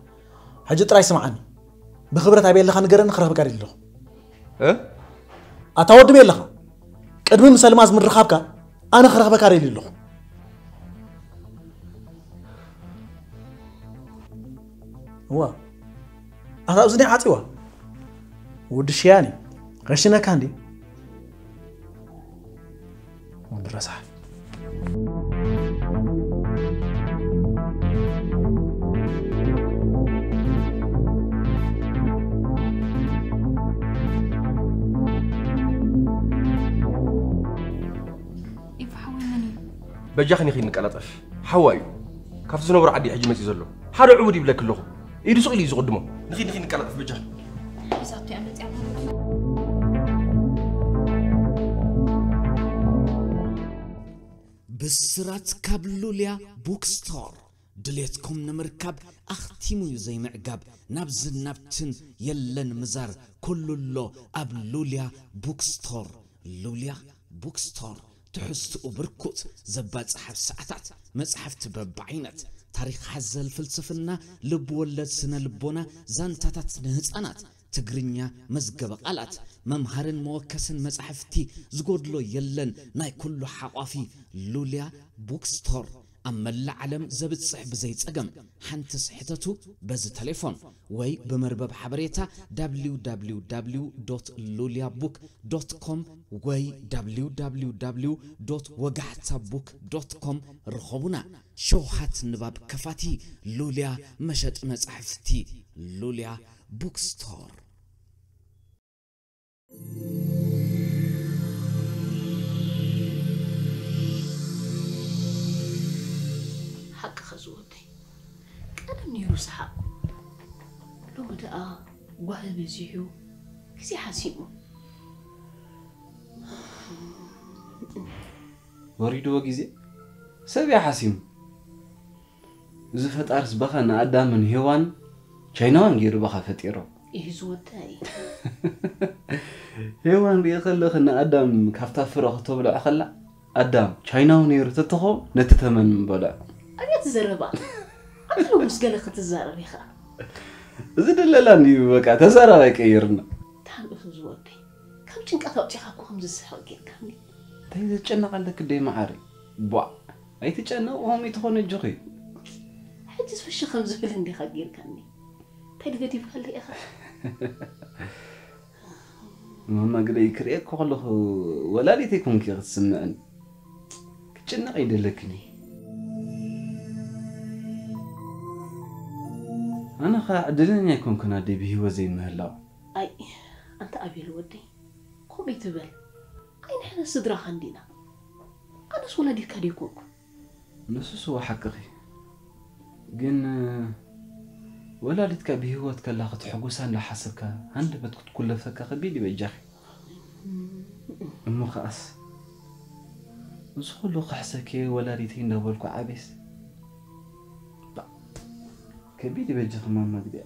ሕጂ ጥራይ ስምዓኒ። ብኽብረት ኣበይ ኣለኻ ንገረኒ፣ ክረኽበካ ደሊ ኣለኹ። እ? ኣታ ወዲ በይ ኣለኻ? ቅድሚ ምስ ኣልማዝ ምርኻብካ ኣነ ክረኽበካ ደሊ ኣለኹ። እዋ። ኣታ እዝኒ ዓጺዋ። ወዲ ሽያኒ። ረሽነካ እንዲ። ወዲ ረሳሕ። ኢፋ ሓወይ መን እዩ? በጃኽን ኢኺ ንቀላጠፍ። ሓዋ እዩ። ካብቲ ዝነብሮ ዓዲ እዩ ሕጂ መጺኡ ዘሎ። ሓደ ዕቡድ ይብለኪ ኣለኹ። ኢዱ ስቕ ኢሉ እዩ ዝቕድሞ። ንኺድ፣ ንኺድ ንቀላጠፍ በጃኽን። ሒዛቶ እያ መጺኣ ማለት እዩ። ብስራት ካብ ሉልያ ቡክስቶር። ድሌትኩም ንምርካብ ኣኽቲሙ እዩ ዘይምዕጋብ። ናብዝን ናብትን የለን ምዛር፣ ኩሉ ኣሎ ኣብ ሉልያ ቡክስቶር። ሉልያ ቡክስቶር፣ ትሕዝትኡ ብርኩት፣ ዘባጽሕ ኣብ ሰዓታት፣ መጻሕፍቲ በብዓይነት፣ ታሪኽ ሓዘል ፍልስፍና፣ ልብ ወለድ ስነ ልቦና፣ ዛንታታት ንህጻናት፣ ትግርኛ፣ መዝገበ ቃላት፣ መምሃርን መወከስን መጻሕፍቲ፣ ዝጎድሎ የለን፣ ናይ ኩሉ ሓቋፊ ሉልያ ቡክስቶር። ኣብ መላእ ዓለም ዘብጽሕ ብዘይ ጸገም ሓንቲ ስሕተቱ በዚ ቴሌፎን ወይ ብመርበብ ሓበሬታ www ሉልያ ቡክ ዶት ኮም ወይ www ወጋሕታ ቡክ ዶት ኮም ርኸቡና። ሸውሃት ንባብ ከፋቲ ሉልያ መሸጢ መጻሕፍቲ ሉልያ ቡክስቶር። ሓቅኻ ዝወደይ፣ ቀደም ነይሩ ሰሓቕ፣ ሎሚ ደኣ ጓሂ በዚሑ፣ ግዜ ሓሲሙ። ወሪድዎ ግዜ ሰብ እያ ሓሲሙ። እዚ ፈጣርስ በኻ ንኣዳምን ሄዋን ቻይናዋን ገይሩ በኻ ፈጢሮ። እዩ ዝወደይ። ሄዋን ሪኢ ከለኺ ንኣዳም ካብታ ፍረ ክተብልዖ ከላ ኣዳም ቻይናዊ ነይሩ ተተኾ ነቲ ተመን ምበልዖ። ኣብያት ዘረባ ኣክሎ ምስ ገለ ክትዛረብ ኢኻ። እዚ ድለላ እንዲዩ በቃ ተዛራብ ኣይቀይርና። ታንቅሱ ዝወደይ ካብ ጭንቀት ኣውፂኻ እኮ ከም ዝስሕቕ ጌርካኒ። እንታይ ዘጨነቕ ኣለክ ደይ መዓሪ? ቧዕ ኣይትጨነቕ ሆም ይትኾነ እጆኺ። ሕጅስ ፍሽ ከም ዝብል እንዲኻ ጌርካኒ። እንታይ ድገዲፍካለ ኢኻ? ማማ ግደይ ክርእየኪ ከለኹ ወላዲተይ ኮንኪ ክትስምዕን ክትጭነቕ ይደለክኒ። ኣነ ኸዓ ዕድለኛ ኣይኮንኩን ኣደይ ብህይወት ዘይምህላው። ኣይ ኣንታ ኣቤል ወደይ ከምኡ ኣይትበል። ኣይ ንሕና ስድራኻ እንዲና። ኣነስ ወላዲትካ ደይኮንኩ። ንሱስ እወ ሓቅኺ። ግን ወላዲትካ ብህይወት ከላ ክትሕጉሳ እንዳሓሰብካ ሃንደበት ክትኩለፈካ ከቢድ እዩ በጃኺ። እሞ ከኣስ እዚ ኩሉ ክሕሰኪ ወላዲተይ እንዳበልኩ ዓብየስ ባእ ከቢድ እዩ በጃኺ ማማ ግዲያ።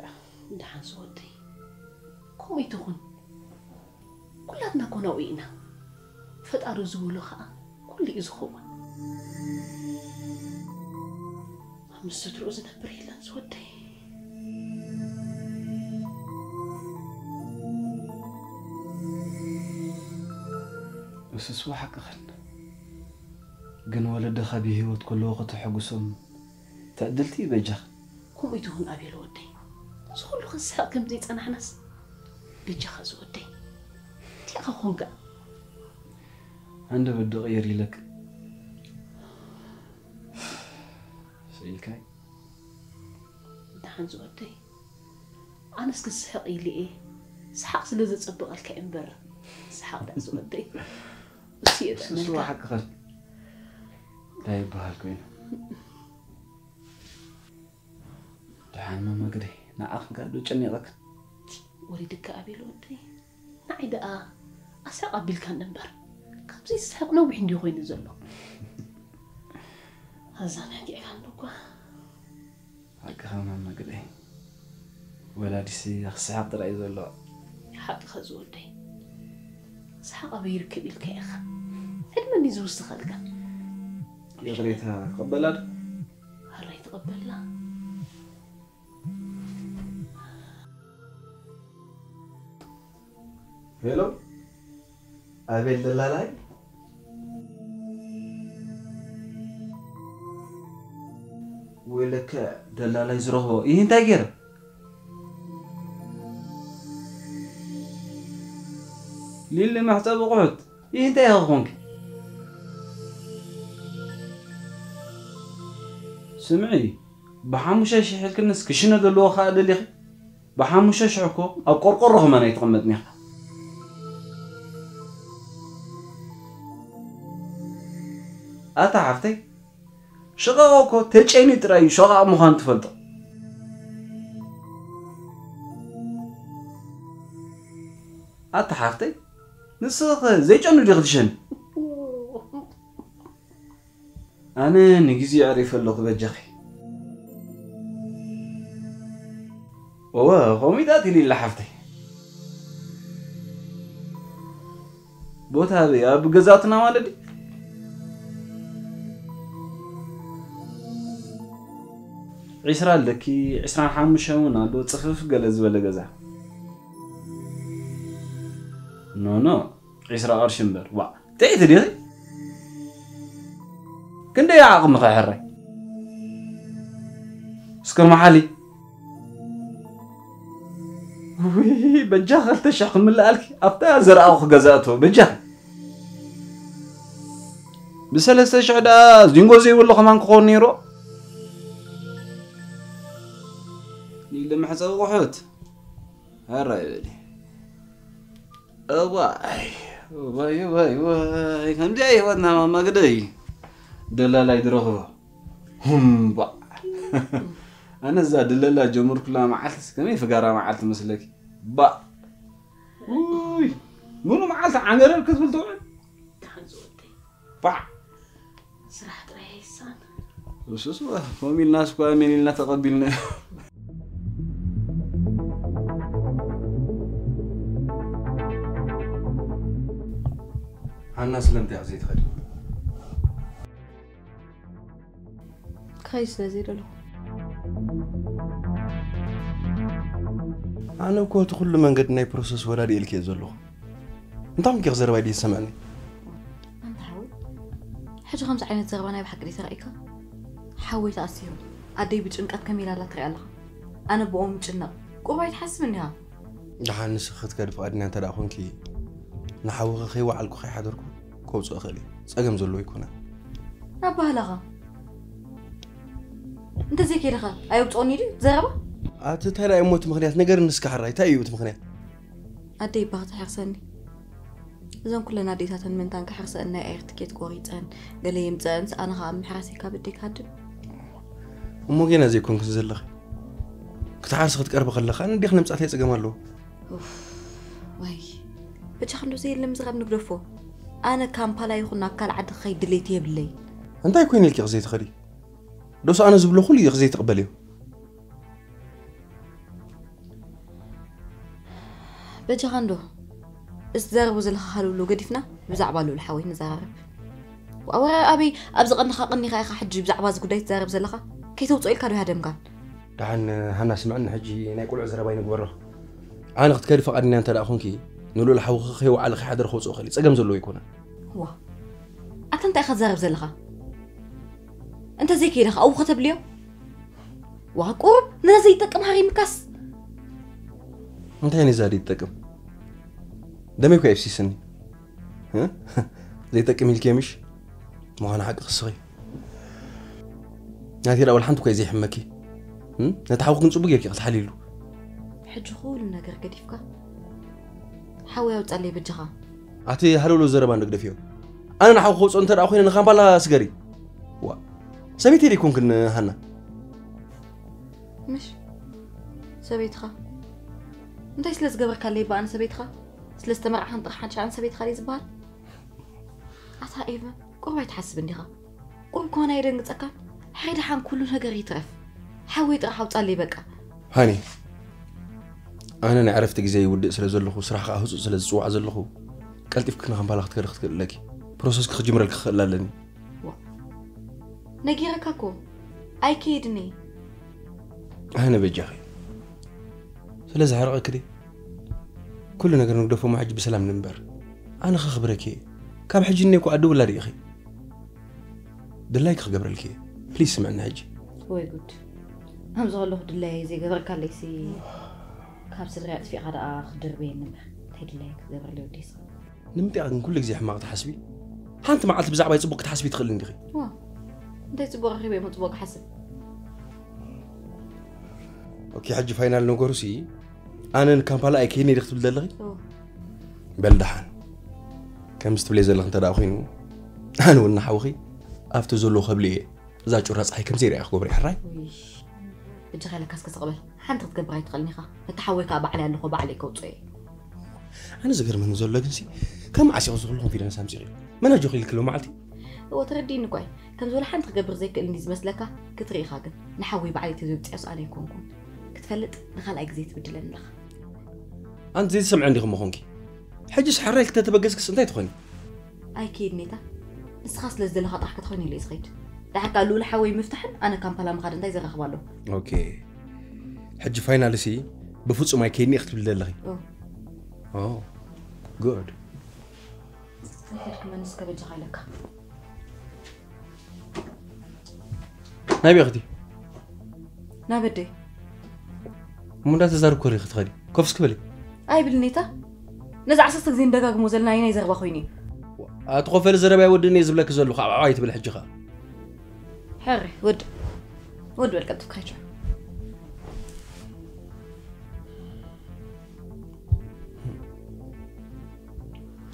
ደሓን ዝወደይ ከምኡ ይትኹን። ኩላትና እኮ ናብኡ ኢና። ፈጣሪ ዝበሎ ኸዓ ኩሉ እዩ ዝኸውን። ኣብ ምስ ስድርኡ ዝነብር የለን ዝወደይ። እሱስ ሓቅኽን ግን ወለድኻ ብህይወት ከለዉ ከተሐጉሶም ትዕድልቲ እዩ በጃኽን። ከምኡ ይትኹን ኣቤል ወደይ። እዚ ኩሉ ክንስሕቕ ከም ዘይጸናሕናስ በጃኻ ዝወደይ። እንታይ ኢኻ ኮንካ? ሃንደበት ዶ ቅይር ኢለክ ስኢልካይ። ደሓን ዝወደይ። ኣነስ ክስሕቕ ኢለ እየ። ሰሓቕ ስለ ዘጸብቐልካ እየ እምበር። ሰሓቕ ደኣ ዝወደይ። እሱ እየ እሱ ጥዕመልካ። ሓቅኽን እንታይ ይበሃል ኮይኑ። ደሓን መመግደይ ንዓኽን ከኣ ዶ ጨኒቐክን? ወሪድካ ኣቤል ወደይ። ንዓይ ደኣ ኣስሕቕ ኣቢልካኒ እምበር ካብ ዘይስሕቕ ነዊሕ እንድዩ ኮይኑ ዘሎ። ኣዛናጊዕካኒ እኳ። ሓቅኻ መመግደይ። ወላዲሲ ክስሕቕ ጥራይ እዩ ዘለዎ። ሓቅኻ ዝወደይ። ሰሓቕ ኣበይ ይርከብ ኢልካ ኢኻ። ዕድመ እንድዩ ዝውስኸልካ። ይቕሬታ ክቕበላ ዶ? ሃራይ ትቐበላ። ሄሎ ኣቤል ደላላይ ወይለከ ደላላይ ዝረኽቦ ይህ እንታይ ገይረ ሊሊ መሕፀቢ ቁሑት ይህ እንታይ ኢኻ ኮንክ ስምዒ ብሓሙሽተ ሽሕ ኢልክንስ ክሽነ ዘለዎ ከዓ ደሊኺ ብሓሙሽተ ሽሕ እኮ ኣብ ቆርቆሮ ከማን ኣይትቕመጥን ኢኻ። ኣታ ሓፍተይ ሽቓቕ እኮ ተጨንዩ ጥራይ እዩ ሸቓቕ ምዃኑ ትፈልጦ። ኣታ ሓፍተይ ንስኺ ዘይጨኑ ዲኺ ትሸኒ? ኣነ ንግዜኡ ኣዕሪፈ ኣለኹ በጃኺ። እወ ከምኡ ኢጣት ኢሉ ኢላ ሓፍተይ። ቦታ ኣበይ ኣብ ገዛትና ማለት ድዩ? ዒስራ ኣለኪ ዒስራን ሓሙሽተን እውን ኣሎ ጽፍፍ ገለ ዝበለ ገዛ። ኖኖ ዒስራ ቅርሺ እምበር ዋእ ጥዒቲ ዲኺ? ክንደይ ዓቕምኺ ሕራይ? እስከ መሓሊ። ውይ፣ በጃ ክልተ ሽሕ ክምልኣልኪ ኣብታ ዘርኣኹ ክገዛእቶ በጃ። ብሰለስተ ሽሕ ደኣ ዚንጎ ዘይብሉ ከማን ክኸውን ነይሩ። ኢለ መሕፀቢ ቁሑት። ኣራይ በሊ። እዋይ፣ እዋይ፣ እዋይ፣ እዋይ፣ ከምዚኣ ህይወትና ማማ ግደይ። ደላላይ ድረኽቦ። ሁምባ። ኣነ እዛ ድለላ ጀመርኩላ መዓልትስ ከመይ ፍጋራ መዓልቲ መስለኪ? ባ። ውይ፣ ምኑ መዓልቲ ዓንገረር ክትብል ትውዕል? ደሓን ዝወደይ። ባ። ስራሕ ጥራይ ኣይሳን። እሱስ ዋ፣ ከምኡ ኢልናስ እኮ ኣሜን ኢልና ተቐቢልና። ሃና ስለምንታይ ኢኻ ዘይትኸዲ? ክኸይድ ስለ ዘይደለኹ። ኣነ እኮ እቲ ኩሉ መንገዲ ናይ ፕሮሰስ ወዳዲ ኢልኪ እየ ዘለኹ። እንታይ ኮንኪ ዘረባይ ድዩ ዝሰምዐኒ? ኣንታ ሓወይ፣ ሕጂ ከምዚ ዓይነት ዘረባ ናይ ብሓቂ ድዩ ተራእዩካ? ሓወይ ተኣሲሩ፣ ኣደይ ብጭንቀት ከመይ ኢላ ኣላ ትሪኣ ኣለኻ። ኣነ ብኦም ይጭነቕ። ቁሩብ ኣይትሓስብ እንዲኻ? ደሓን ንስኺ ክትከዲ ፍቓድኛ እንተ ደኣ ኾንኪ፣ ንሓውኺ ከይወዓልኩ ከይሓደርኩ ከውፅኦ እኽእል እየ። ጸገም ዘለዎ ኣይኮነን። ናብ ባህላኻ። እንተዘይከይድኻ ኣየውፅኦኒ ድዩ ዘረባ? ኣቲ እንታይ ደኣ እሞ እቲ ምኽንያት? ንገርኒ እስከ ሕራይ፣ እንታይ እዩ እቲ ምኽንያት? ኣደይ እባ ክትሕርሰኒ። እዘን ኩለን ኣዴታተን ምእንታን ክሕርሰአን ናይ ኣየር ትኬት ቆሪፀን፣ ገለ የምፅአንስ ኣነ ኸዓ ምሕራሰይ ካብ እደይ ክሃድም። እሞ ጌና ዘይኮንክን ዘለኺ። ክትሓርሲ ክትቀርቢ ከለኻ ንዴኺ ንምፃእ እንታይ ጸገም ኣለዎ? ኡፍ፣ ወይ። በጃ ክንዶ ዘየለ ምዝራብ ንግደፎ። ኣነ ካምፓላ ይኹን ናብ ካልእ ዓዲ ክኸይድ ድሌት የብለይ። እንታይ ኮይነ ኢልኪ ዘይትኸዲ? ዶስ ኣነ ዝብሎ ኩሉ ኢኺ ዘይትቕበልዮ? በጃኻ እንዶ፣ እዚ ትዛረቦ ዘለኻ ሃለውለው ገዲፍና፣ ብዛዕባ ልኡል ሓወይ ንዘራረብ። ወረ ኣበይ፣ ኣብዚ ቀንኻ ቀኒኻ ኢኻ ሕጂ ብዛዕባ እዚ ጉዳይ ትዛረብ ዘለኻ? ከይተውፅኦ ኢልካ ዶ ይሃደምካን? ደሓን ሃና ስምዕኒ፣ ሕጂ ናይ ቆልዑ ዘረባ ይንግበሮ። ኣነ ክትከዲ ፈቓድኛ እንተ ደኣ ኾንኪ፣ ንልኡል ሓውኺ ከይወዓለ ከይሓደረ ከውፅኦ እኽእል እየ። ጸገም ዘለዎ ኣይኮነን። ዋ፣ ኣታ እንታይ ኢኻ ትዛረብ ዘለኻ? እንተዘይከይደ ኸኣ ኣብኡ ከተብልዮ? ዋ፣ ቁሩብ ነዛ ዘይጠቅም ሃሪምካስ። እንታይ ነዛ ዘይትጠቅም? ደመይ እኮ የፍሲስኒ። እ? ዘይጠቅም ኢልኪ ምሽ? ምዃኑ ሓቂ ክስኺ። ናተይ ደኣ ወላ ሓንቲ እኮ እዩ ዘይሕመኪ። እ? ነቲ ሓውክን ጽቡቅ ጌርኪ ክትሓልይሉ። ሕጂ ኩሉ ነገር ገዲፍካ ሓወይ ኣውጻለይ በጃኻ። ኣቲ ሃለውሎ ዘረባ እንዶ ግደፍዮ። ኣነ ንሓው ክወጾ እንተ ደኣ ኮይነ ንካምፓላ ስገሪ። ዋ። ሰበይቲ ደይኮንክን ሃና። ምሽ ሰበይትኻ እንታይ ስለ ዝገበርካለይ በኣነ ሰበይትኻ ስለ ዝተመርዓኻን ጥራሕ ሓንቲ ሻዕን ሰበይትኻ ደይ ዝበሃል? ኣታ ኤቨን ቁሩብ ኣይትሓስብ እንዲኻ? ቁሩብ ከሆነ ኣየደንግጸካን? ሕራይ ደሓን ኩሉ ነገር ይትረፍ። ሓወይ ጥራሕ ኣውጻለይ በቃ። ሃኒ፣ ኣነ ናይ ዕረፍቲ ግዜ ይውድእ ስለ ዘለኹ፣ ስራሕ ከኣ ህጹጽ ስለ ዝጽዋዕ ዘለኹ፣ ቀልጢፍኪ ንካምፓላ ክትከዲ ክትክእል ኣለኪ። ፕሮሰስኪ ክጅምረልኪ ክኽእል ኣለኒ። ዋ፣ ነጊረካ እኮ ኣይከይድን እየ። ኣነ በጃኺ ስለ ዝሓርቐኪ ድየ? ኩሉ ነገር ንግደፎ እሞ ሕጂ ብሰላም ንንበር። ኣነ ከኽብረኪ እየ። ካብ ሕጂ እኔ እኮ ኣደ ውላድ ኢኺ። ድላይኪ ክገብረልኪ እየ። ፕሊዝ ስምዕኒ ሕጂ። ወይ ጉድ። ከምዚ ከለኹ ድላየይ ዘይገበርካለይሲ ካብ ስድራይ ኣጥፊእኻ ደኣ ክድርበየኒ እምበር እንታይ ድላየይ ክገብረለይ ወደይ ስኻ? ንምንታይ ኢኺ ግን ኩሉ ግዜ ሕማቕ ትሓስቢ? ሓንቲ መዓልቲ ብዛዕባይ ጽቡቕ ክትሓስቢ ትኽእሊ እንዲኺ። ዋ፣ እንታይ ጽቡቕ ረኺበ እሞ ጽቡቕ ክሓስብ? ኦኬ፣ ሕጂ ፋይናል ነገሩሲ ኣነ ንካምፓላ ኣይከይድን እየ ዲኺ ትብሊ ዘለኺ? ኦ። በል ደሓን። ከምዚ ትብለይ ዘለኺ እንተ ደኣ ኮይኑ፣ ኣነ እውን ንሓውኺ ኣብቲ ዘለዎ ከብሊ እየ። እዛ ጩራ ጸሓይ ከም ዘይረኣያ ክገብሮ እየ፣ ሕራይ? ውይ፣ በጃኻ ኢለካ እስከ ስቕ በል። ሓንቲ ክትገብር ኣይትኽእልን ኢኻ። ነቲ ሓወይ ከኣ ባዕለይ ኣለኹ፣ ባዕለይ ከውጽኦ እየ። ኣነ ዝገርመኒ ዘሎ ግንሲ፣ ካብ መዓስ ኢኹ እዚ ኩሉ ኮንፊደንስ ኣምጺእኺ? መን ኣጆኺ ኢልኪ ሎማዓልቲ? እወ፣ ተረዲእኒ እኳ እዩ። ከምዚ ወላ ሓንቲ ክገብር ዘይክእል እንድዩ ዝመስለካ፣ ክትርኢ ኢኻ ግን። ንሓወይ ባዕለይ ተዘይወጺኣስ ኣነ ኣይኮንኩን። ክትፈልጥ፣ ንኻልኣይ ግዜ ትብድለኒ ኣለኻ። ኣንቲ ዘይትሰምዒ እንዲኺ እሞ ኾንኪ። ሕጂስ ሕራይ ክተተበገስክስ እንታይ ትኾኒ? ኣይከይድን እየ እታ። ንስኻ ስለ ዝደለኻ ጥራሕ ክትኾን ኢለ እየ ዝኸይድ። ደሓር ከኣ ልኡል ሓወይ ምፍታሕን ኣነ ካምፓላ ምኻድ እንታይ ዘራኽብ ኣለዎ? ኦኬ። ሕጂ ፋይናልሲ ብፍጹም ኣይከይድን እየ ክትብሊ ዘለኺ? ኦ። ኦ፣ ጉድ። እንታይ ከድክመኒ እስከ በጃኻ ኢለካ። ናይ ቤኽቲ? ናበደይ? እሞ እንዳተዛረብኩ ሪኺ ትኸዲ። ኮፍ እስኪ በሊ። ኣይብልኔታ። ነዚ ዓሰርተ ግዜ ንደጋግሞ ዘለና ኣየናይ ዘረባ ኮይኑ እዩ? ኣቲ ኮፈሊ ዘረባ ይወድእኒ እየ ዝብለኪ ዘለኹ። ኣብ ዓዋይ ትብል ሕጂ ኸኣ። ሕሪ ወድ ወድ በል ቀልጥፍካ ይችል።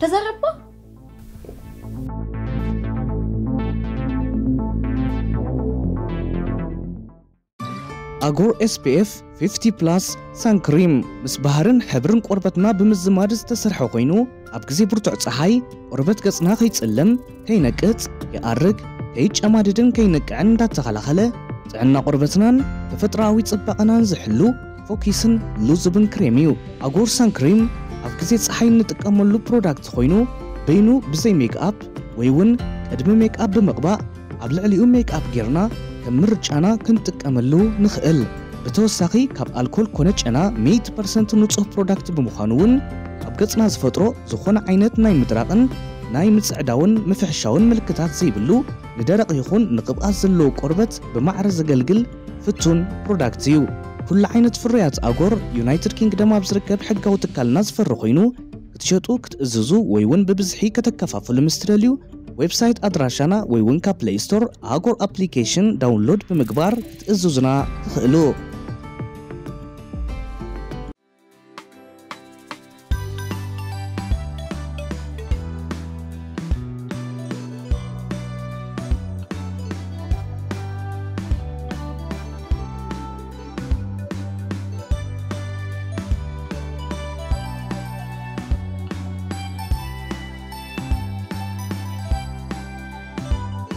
ተዛረባ። ኣጎር S P F fifty plus sun cream ምስ ባህርን ሕብርን ቆርበትና ብምዝማድ ዝተሰርሐ ኮይኑ ኣብ ግዜ ብርቱዕ ጸሓይ ቆርበት ገጽና ከይጽልም፣ ከይነቅጽ፣ ከይኣርግ፣ ከይጨማደድን ከይነቅዕን እንዳተኸላኸለ ጥዕና ቆርበትናን ተፈጥሮኣዊ ጽባቐናን ዝሕሉ ፎኪስን ሉዙብን ክሬም እዩ። ኣጎር ሳን ክሬም ኣብ ግዜ ጸሓይ እንጥቀመሉ ፕሮዳክት ኮይኑ በይኑ ብዘይ ሜክኣፕ ወይ እውን ቅድሚ ሜክኣፕ ብምቕባእ ኣብ ልዕሊኡ ሜክኣፕ ጌርና ከም ምርጫና ክንጥቀመሉ ንኽእል። ብተወሳኺ ካብ ኣልኮል ኮነ ጨና ሚእቲ ፐርሰንት ንጹህ ፕሮዳክት ብምዃኑ እውን ኣብ ገጽና ዝፈጥሮ ዝኾነ ዓይነት ናይ ምድራቕን ናይ ምጽዕዳውን ምፍሕሻውን ምልክታት ዘይብሉ ንደረቕ ይኹን ንቅብኣት ዘለዎ ቆርበት ብማዕረ ዘገልግል ፍቱን ፕሮዳክት እዩ። ኩሉ ዓይነት ፍርያት ኣጎር ዩናይትድ ኪንግደም ኣብ ዝርከብ ሕጋዊ ትካልና ዝፈሪ ኮይኑ ክትሸጡ ክትእዝዙ ወይ እውን ብብዝሒ ከተከፋፍሉ ምስ ትደልዩ ዌብሳይት ኣድራሻና ወይ እውን ካብ ፕሌይ ስቶር ኣጎር ኣፕሊኬሽን ዳውንሎድ ብምግባር ክትእዝዙና ትኽእሉ።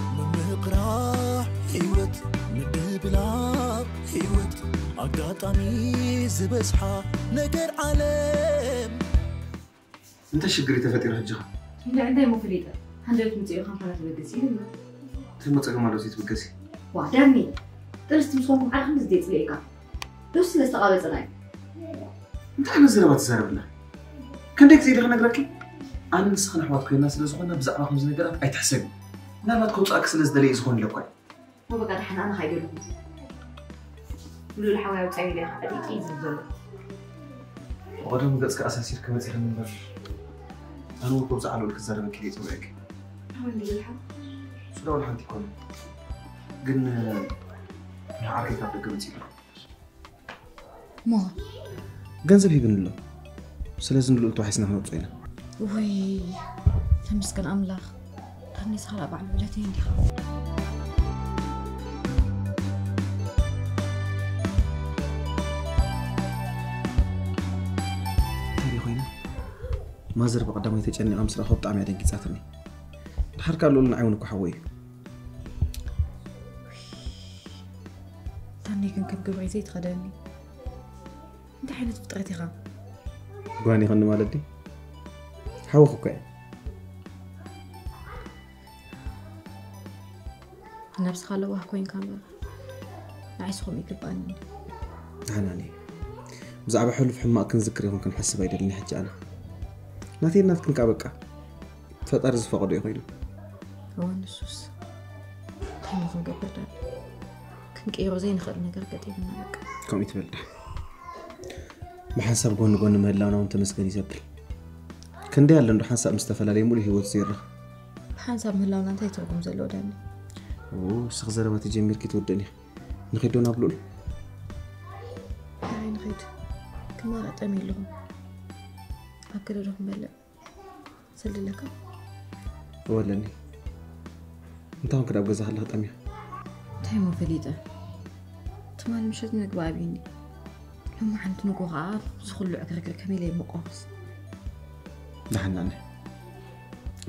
ምምቕራሕ ህይወት ምድብላቕ ህይወት ኣጋጣሚ ዝበዝሓ ነገር ዓለም እንታይ ሽግር እዩ ተፈጢሩ ሕጂ ኸ? እንታይ እንታይ እሞ ፈሊጠ? ሃንደበት ምፅኡ ካምፓላ ትበገስ ኢሉ። እንታይ እሞ ፀገም ኣለዎ ዘይትብገሲ? ዋ ዳኒ፣ ጥንስቲ ምስ ኮንኩም ዓርኺ ምስ ደይ ፅልኤካ ዶስ ስለ ዝተቓበፀና እዩ። እንታይ ዓይነት ዘረባ ትዛረብላ? ክንደይ ግዜ ኢለ ክነግረኪ? ኣነ ንስኽን ኣሕዋት ኮይና ስለ ዝኾና ብዛዕባ ከምዚ ነገራት ኣይትሕሰቢ። ምናልባት ከውፅኣኪ ስለ ዝደለየ ዝኾን ኢለ እኳ እዩ። ወበቃ ደሓን ኣነ ካይደልኩም ብሉል ሓዋይ ኣውፃይ ኢለ ከዓ ዲቂ እዩ ዝብል ዘሎ። ብቐደሙ ገፅኪ ኣሳሲርኪ መፂኺ እምበር ኣነ እውን ከምዚ ዓለል ክዛረበኪ ኢለ ይፅውዐኪ። ኣሁን ልልሓ ሱዳውን ሓንቲ ይኮነ ግን ንዓርከይ ካብ ደገ መፂኡ ኣሎ። ሞ ገንዘብ ሂብኒ ኣሎ። ስለዚ ንልኡል ተዋሒስና ክነውፅኦ ኢና። ወይ ተመስገን ኣምላኽ። ዳኒ ሳላ ባዕሉ ብለተይ እንዲኻ። እንታይ ኮይና ማዘር ብቐዳማይ ተጨኒቓ ምስ ረኣኹ ብጣዕሚ እያ ደንጊፃትኒ። ድሓር ከኣ ልኡል ንዓይ እውን እኮ ሓወይ እዩ። ዳኒ ግን ከም ግብሪ ዘይትኸደኒ። እንታይ ዓይነት ፍጥረት ኢኻ? ጓን ይኸኒ ማለት ድዩ? ሓወኹ እኮ እየ። ነብስኻ ለዋህ ኮይንካ እምበር ንዓይስ ከምኡ ይግባኣኒ። ሓናኒ ብዛዕባ ሕሉፍ ሕማቕ ክንዝክር ይኹን ክንሓስብ ኣይደልን ሕጂ ኣነ ናተይ ናትክን ከኣ በቃ ፈጣሪ ዝፈቐዶ እዩ ኮይኑ። እወ ንሱስ እንታይ ሞ ክንገብር ዳኒ? ክንቅይሮ ዘይንኽእል ነገር ገጢሙና በቃ። ከምኡ ትበል ዳ ብሓንሳብ ጎኒ ጎኒ ምህላውና እውን ተመስገን እዩ ዘብል። ክንደይ ኣሎ እንዶ ሓንሳብ ምስ ተፈላለየ ሙሉእ ህይወት ዘይረኽ ብሓንሳብ ምህላውና እንታይ ትርጉም ዘለዎ ዳኒ? ስኽ ዘረባ ተጀሚርኪ ትወደን እዩ። ንኸይድ ዶ ናብ ልኡል? ኣይ ንኸይድ ክመረጠም የለኹም ኣብ ገለ ዶ ክንበልዕ ሰልለካ እወለኒ እንታይ ሆንክ ዳብ ገዛ ከለኽ ጠምዮ? እንታይ ሞ ፈሊጠ ትማል ምሸት ምግቢ ኣብዩኒ ሎሚ ሓንቲ ንጎ ከዓ ዝኩሉ ዕግርግር ከመይ ኢለ ይመቆምስ ደሓናኒ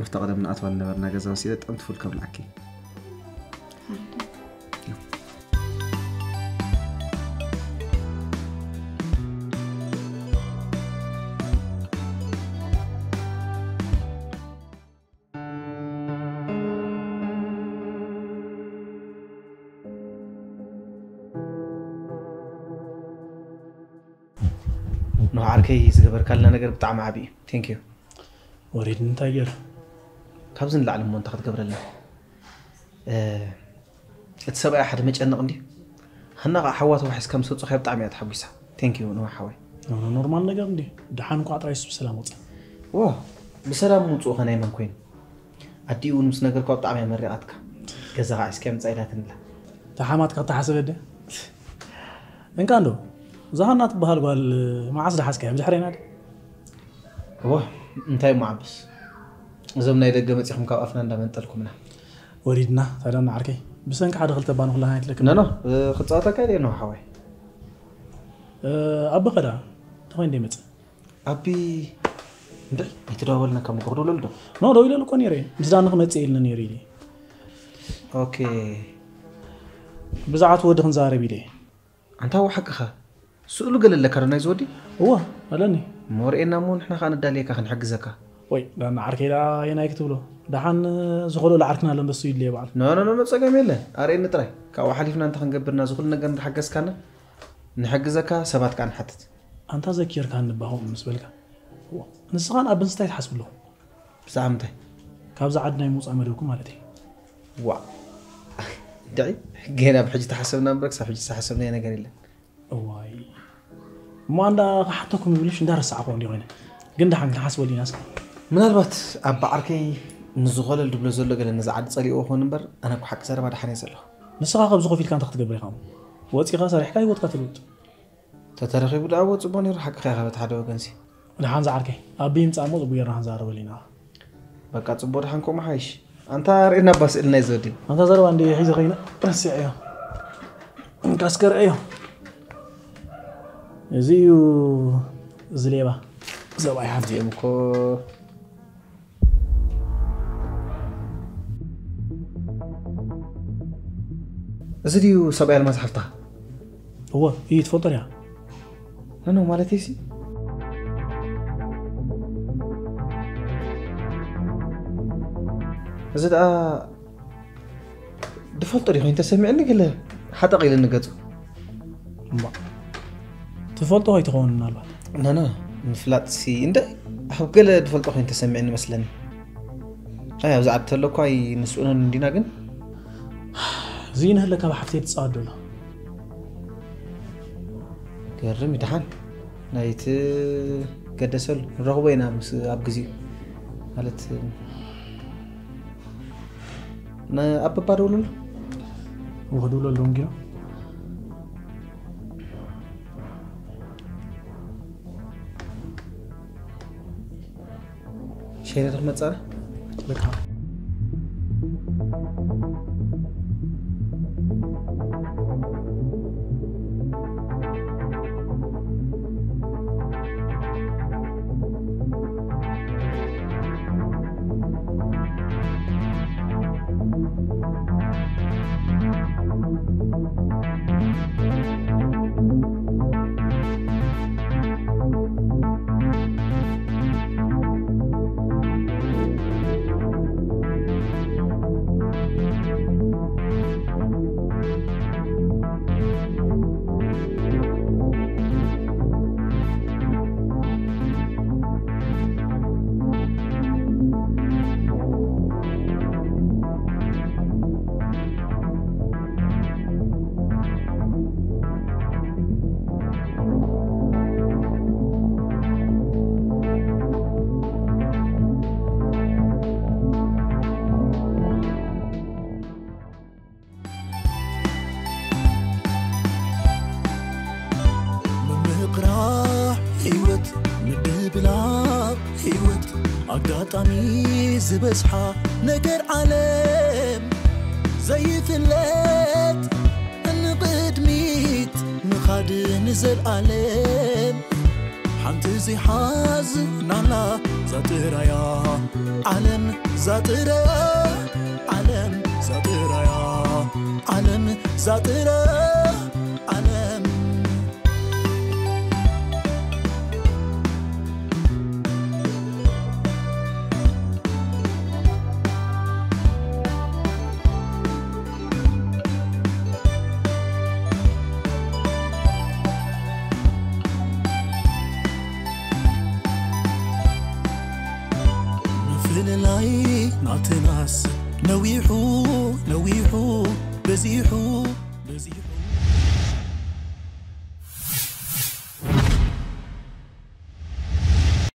ኣብታ ቀደም ንኣትዋ ዝነበርና ገዛ ወሲደ ጠምቲ ፉል ከብልዓኪ። ንዓርከይ ዝገበርካልና ነገር ብጣዕሚ ዓቢ እዩ። Thank you። ወሪድ እንታይ ገይሩ? ካብዚ ንላዕሊ እሞ እንታይ ክትገብረልና? እቲ ሰብኣይ ሓደ መጨነቕ እንዲ ሃና ከዓ ሓዋ ተዋሒስካ ምስ ወፅኻዮ ብጣዕሚ እያ ተሓጒሳ። Thank you ንዋ ሓወይ። ኖ ኖ ኖርማል ነገር እንዲ ደሓን እንኳ ጥራይ ሱ ብሰላም ወፀ። ዎ ብሰላም ምውፅኡ ኸ ናይ መን ኮይኑ? ኣዲኡ እውን ምስ ነገርኳ ብጣዕሚ እያ መሪቓትካ። ገዛ ከዓ እስኪ ኣምፃ ኢላትንላ። ተሓማትካ ተሓሰበ ደ እንካ እንዶ እዛ ሃና ትበሃል ጓል መዓስ ደሓዝካያ ብድሕረና ደ እወ እንታይ እሞ ዓብስ እዞም ናይ ደገ መፂኹም ካብ ኣፍና እንዳመንጠልኩምና። ወሪድና ታዲያ ዓርከይ ብሰንኪ ሓደ ክልተ ባኒ ኩላና ይትለክም። ኖ ኖ ክፃወተካ ኢለ ነው ሓወይ። ኣቢ ኸዳ እንታይ እንደ ይመፅእ ኣቢ እንድዒ ኣይተደዋወልና ካብ ምጎ ክደውለሉ ዶ? ኖ ደው ኢለሉ እኮ ነይረ ምስ ዳኒ ክመፅእ ኢልኒ ነይሩ ኢለ። ኦኬ ብዛዕባ እቲ ወዲ ክንዛረብ ኢለ። ኣንታ እወ ሓቅኻ ስእሉ ገለ ኣለካ ዶ ናይዚ ወዲ? እወ ኣለኒ። እሞ ርኤና እሞ ንሕና ከዓ ነዳልየካ ክንሕግዘካ። ወይ ዳኒ ዓርከይ ደኣ ኣየናይ ክትብሎ ደሓን ዝኸልኦሉ ዓርክና ኣሎ እምበሱ ይድልየ በዓል። ኖ ኖ ኖ ኖ ጸገም የለን ኣርእየኒ ጥራይ ካብኡ ሓሊፍና እንታይ ክንገብር ኢና ዝኹሉ ነገር እንዳሓገዝካና ንሕግዘካ ሰባት ከዓ ንሓትት። ኣንታ ዘኪርካኒ እባ ከምኡ ምስ በልካ። እዋ፣ ንስኻን ኣቢ እንታይ ትሓስቡ ኣለኹም? ብዛዕባ ምንታይ? ካብዛ ዓዲ ናይ ምውፃእ መደብኩም ማለት እዩ። ዋእ እንድዒ ጌና ብሕጂ ተሓሰብና እምበር ክሳብ ሕጂ ዝተሓሰብናዮ ነገር የለን። እዋይ እሞ ኣንዳ ክሓተኩም ይብልሽ እንዳረሳዕኹ እንዲ ኮይነ ግን ደሓን ክንሓስበሉ ኢና እስኪ። ምናልባት ኣባ ዓርከይ ንዝኾለል ድብሎ ዘሎ ገለ ነዛ ዓዲ ፀሊእዎ ክኾን እምበር ኣነ እኮ ሓቂ ዘረባ ደሓን እየ ዘለኹ። ንስኻ ከብዚ ኮፍ ኢልካ እንታይ ክትገብር ኢኻ እሞ? ወፂኻ ሰሪሕካ ህይወትካ ትልውጥ። ተተረኺቡ ደኣ እዎ ጽቡቕ ነይሩ፣ ሓቅኻ ኢኻ በቲ ሓደ ወገንሲ። ደሓን ዝዓርከይ፣ ኣቢ ይምጻእ እሞ ጽቡቕ ጌርና ክንዛረበሉ ኢና። በቃ ጽቡቕ ደሓን ከምኡ ሓይሽ። ኣንታ ርእየና እባ ስእሊ ናይዚ ወዲ። ኣንታ ዘረባ እንድየ ሒዘ ከይነ ረሲዐዮ። እንካ እስከ ርእዮ። እዚ እዩ እዚ ሌባ። ሰብኣይ ሓንቲ እዮም እኮ። እዚ ድዩ ሰብኣይ ኣልማዝ ሓፍታ? እወ እዩ ትፈልጦ ድያ? ኖ ማለት ሲ እዚ ደኣ ድፈልጦ ዲ ኮይኑ ተሰሚዕኒ ገለ ሓጠቕ ኢለ ንገጹ እማ ትፈልጦ ኣይትኸውን ምናልባት ናና ምፍላጥ ሲ እንደ ኣብ ገለ ድፈልጦ ኮይኑ ተሰሚዕኒ መስለኒ ኣይ ኣብዚ ዓዲ ተሎ እኳ ኣይንስኡነን እንዲና ግን እዚ ንህለ ካብ ሓፍተይ ትፃወት ዘሎ ገርም ይድሓን ናይቲ ገደሰሉ ንረኽቦ ኢና ምስ ኣብ ግዜኡ ማለት ንኣበባ ደውልሉ ወክድውለሉ እንጊ ሸይረ ዶ ክመፅእ ኣነ? በቃ። ምምቕራሕ ህይወት ምድብላቕ ህይወት ኣጋጣሚ ዝበዝሓ ነገር ዓለም ዘይፍለጥ ንቕድሚት ምኻድ ንዘልኣለም ሓንቲ ዘይሓዝናላ ዛጥራያ ዓለም ዛጥራያ ዓለም ዛጥራያ ዓለም ዛጥራያ ዓለም ምፍልላይ ናትናስ ነዊሑ ነዊሑ በዚሑ በዚሑ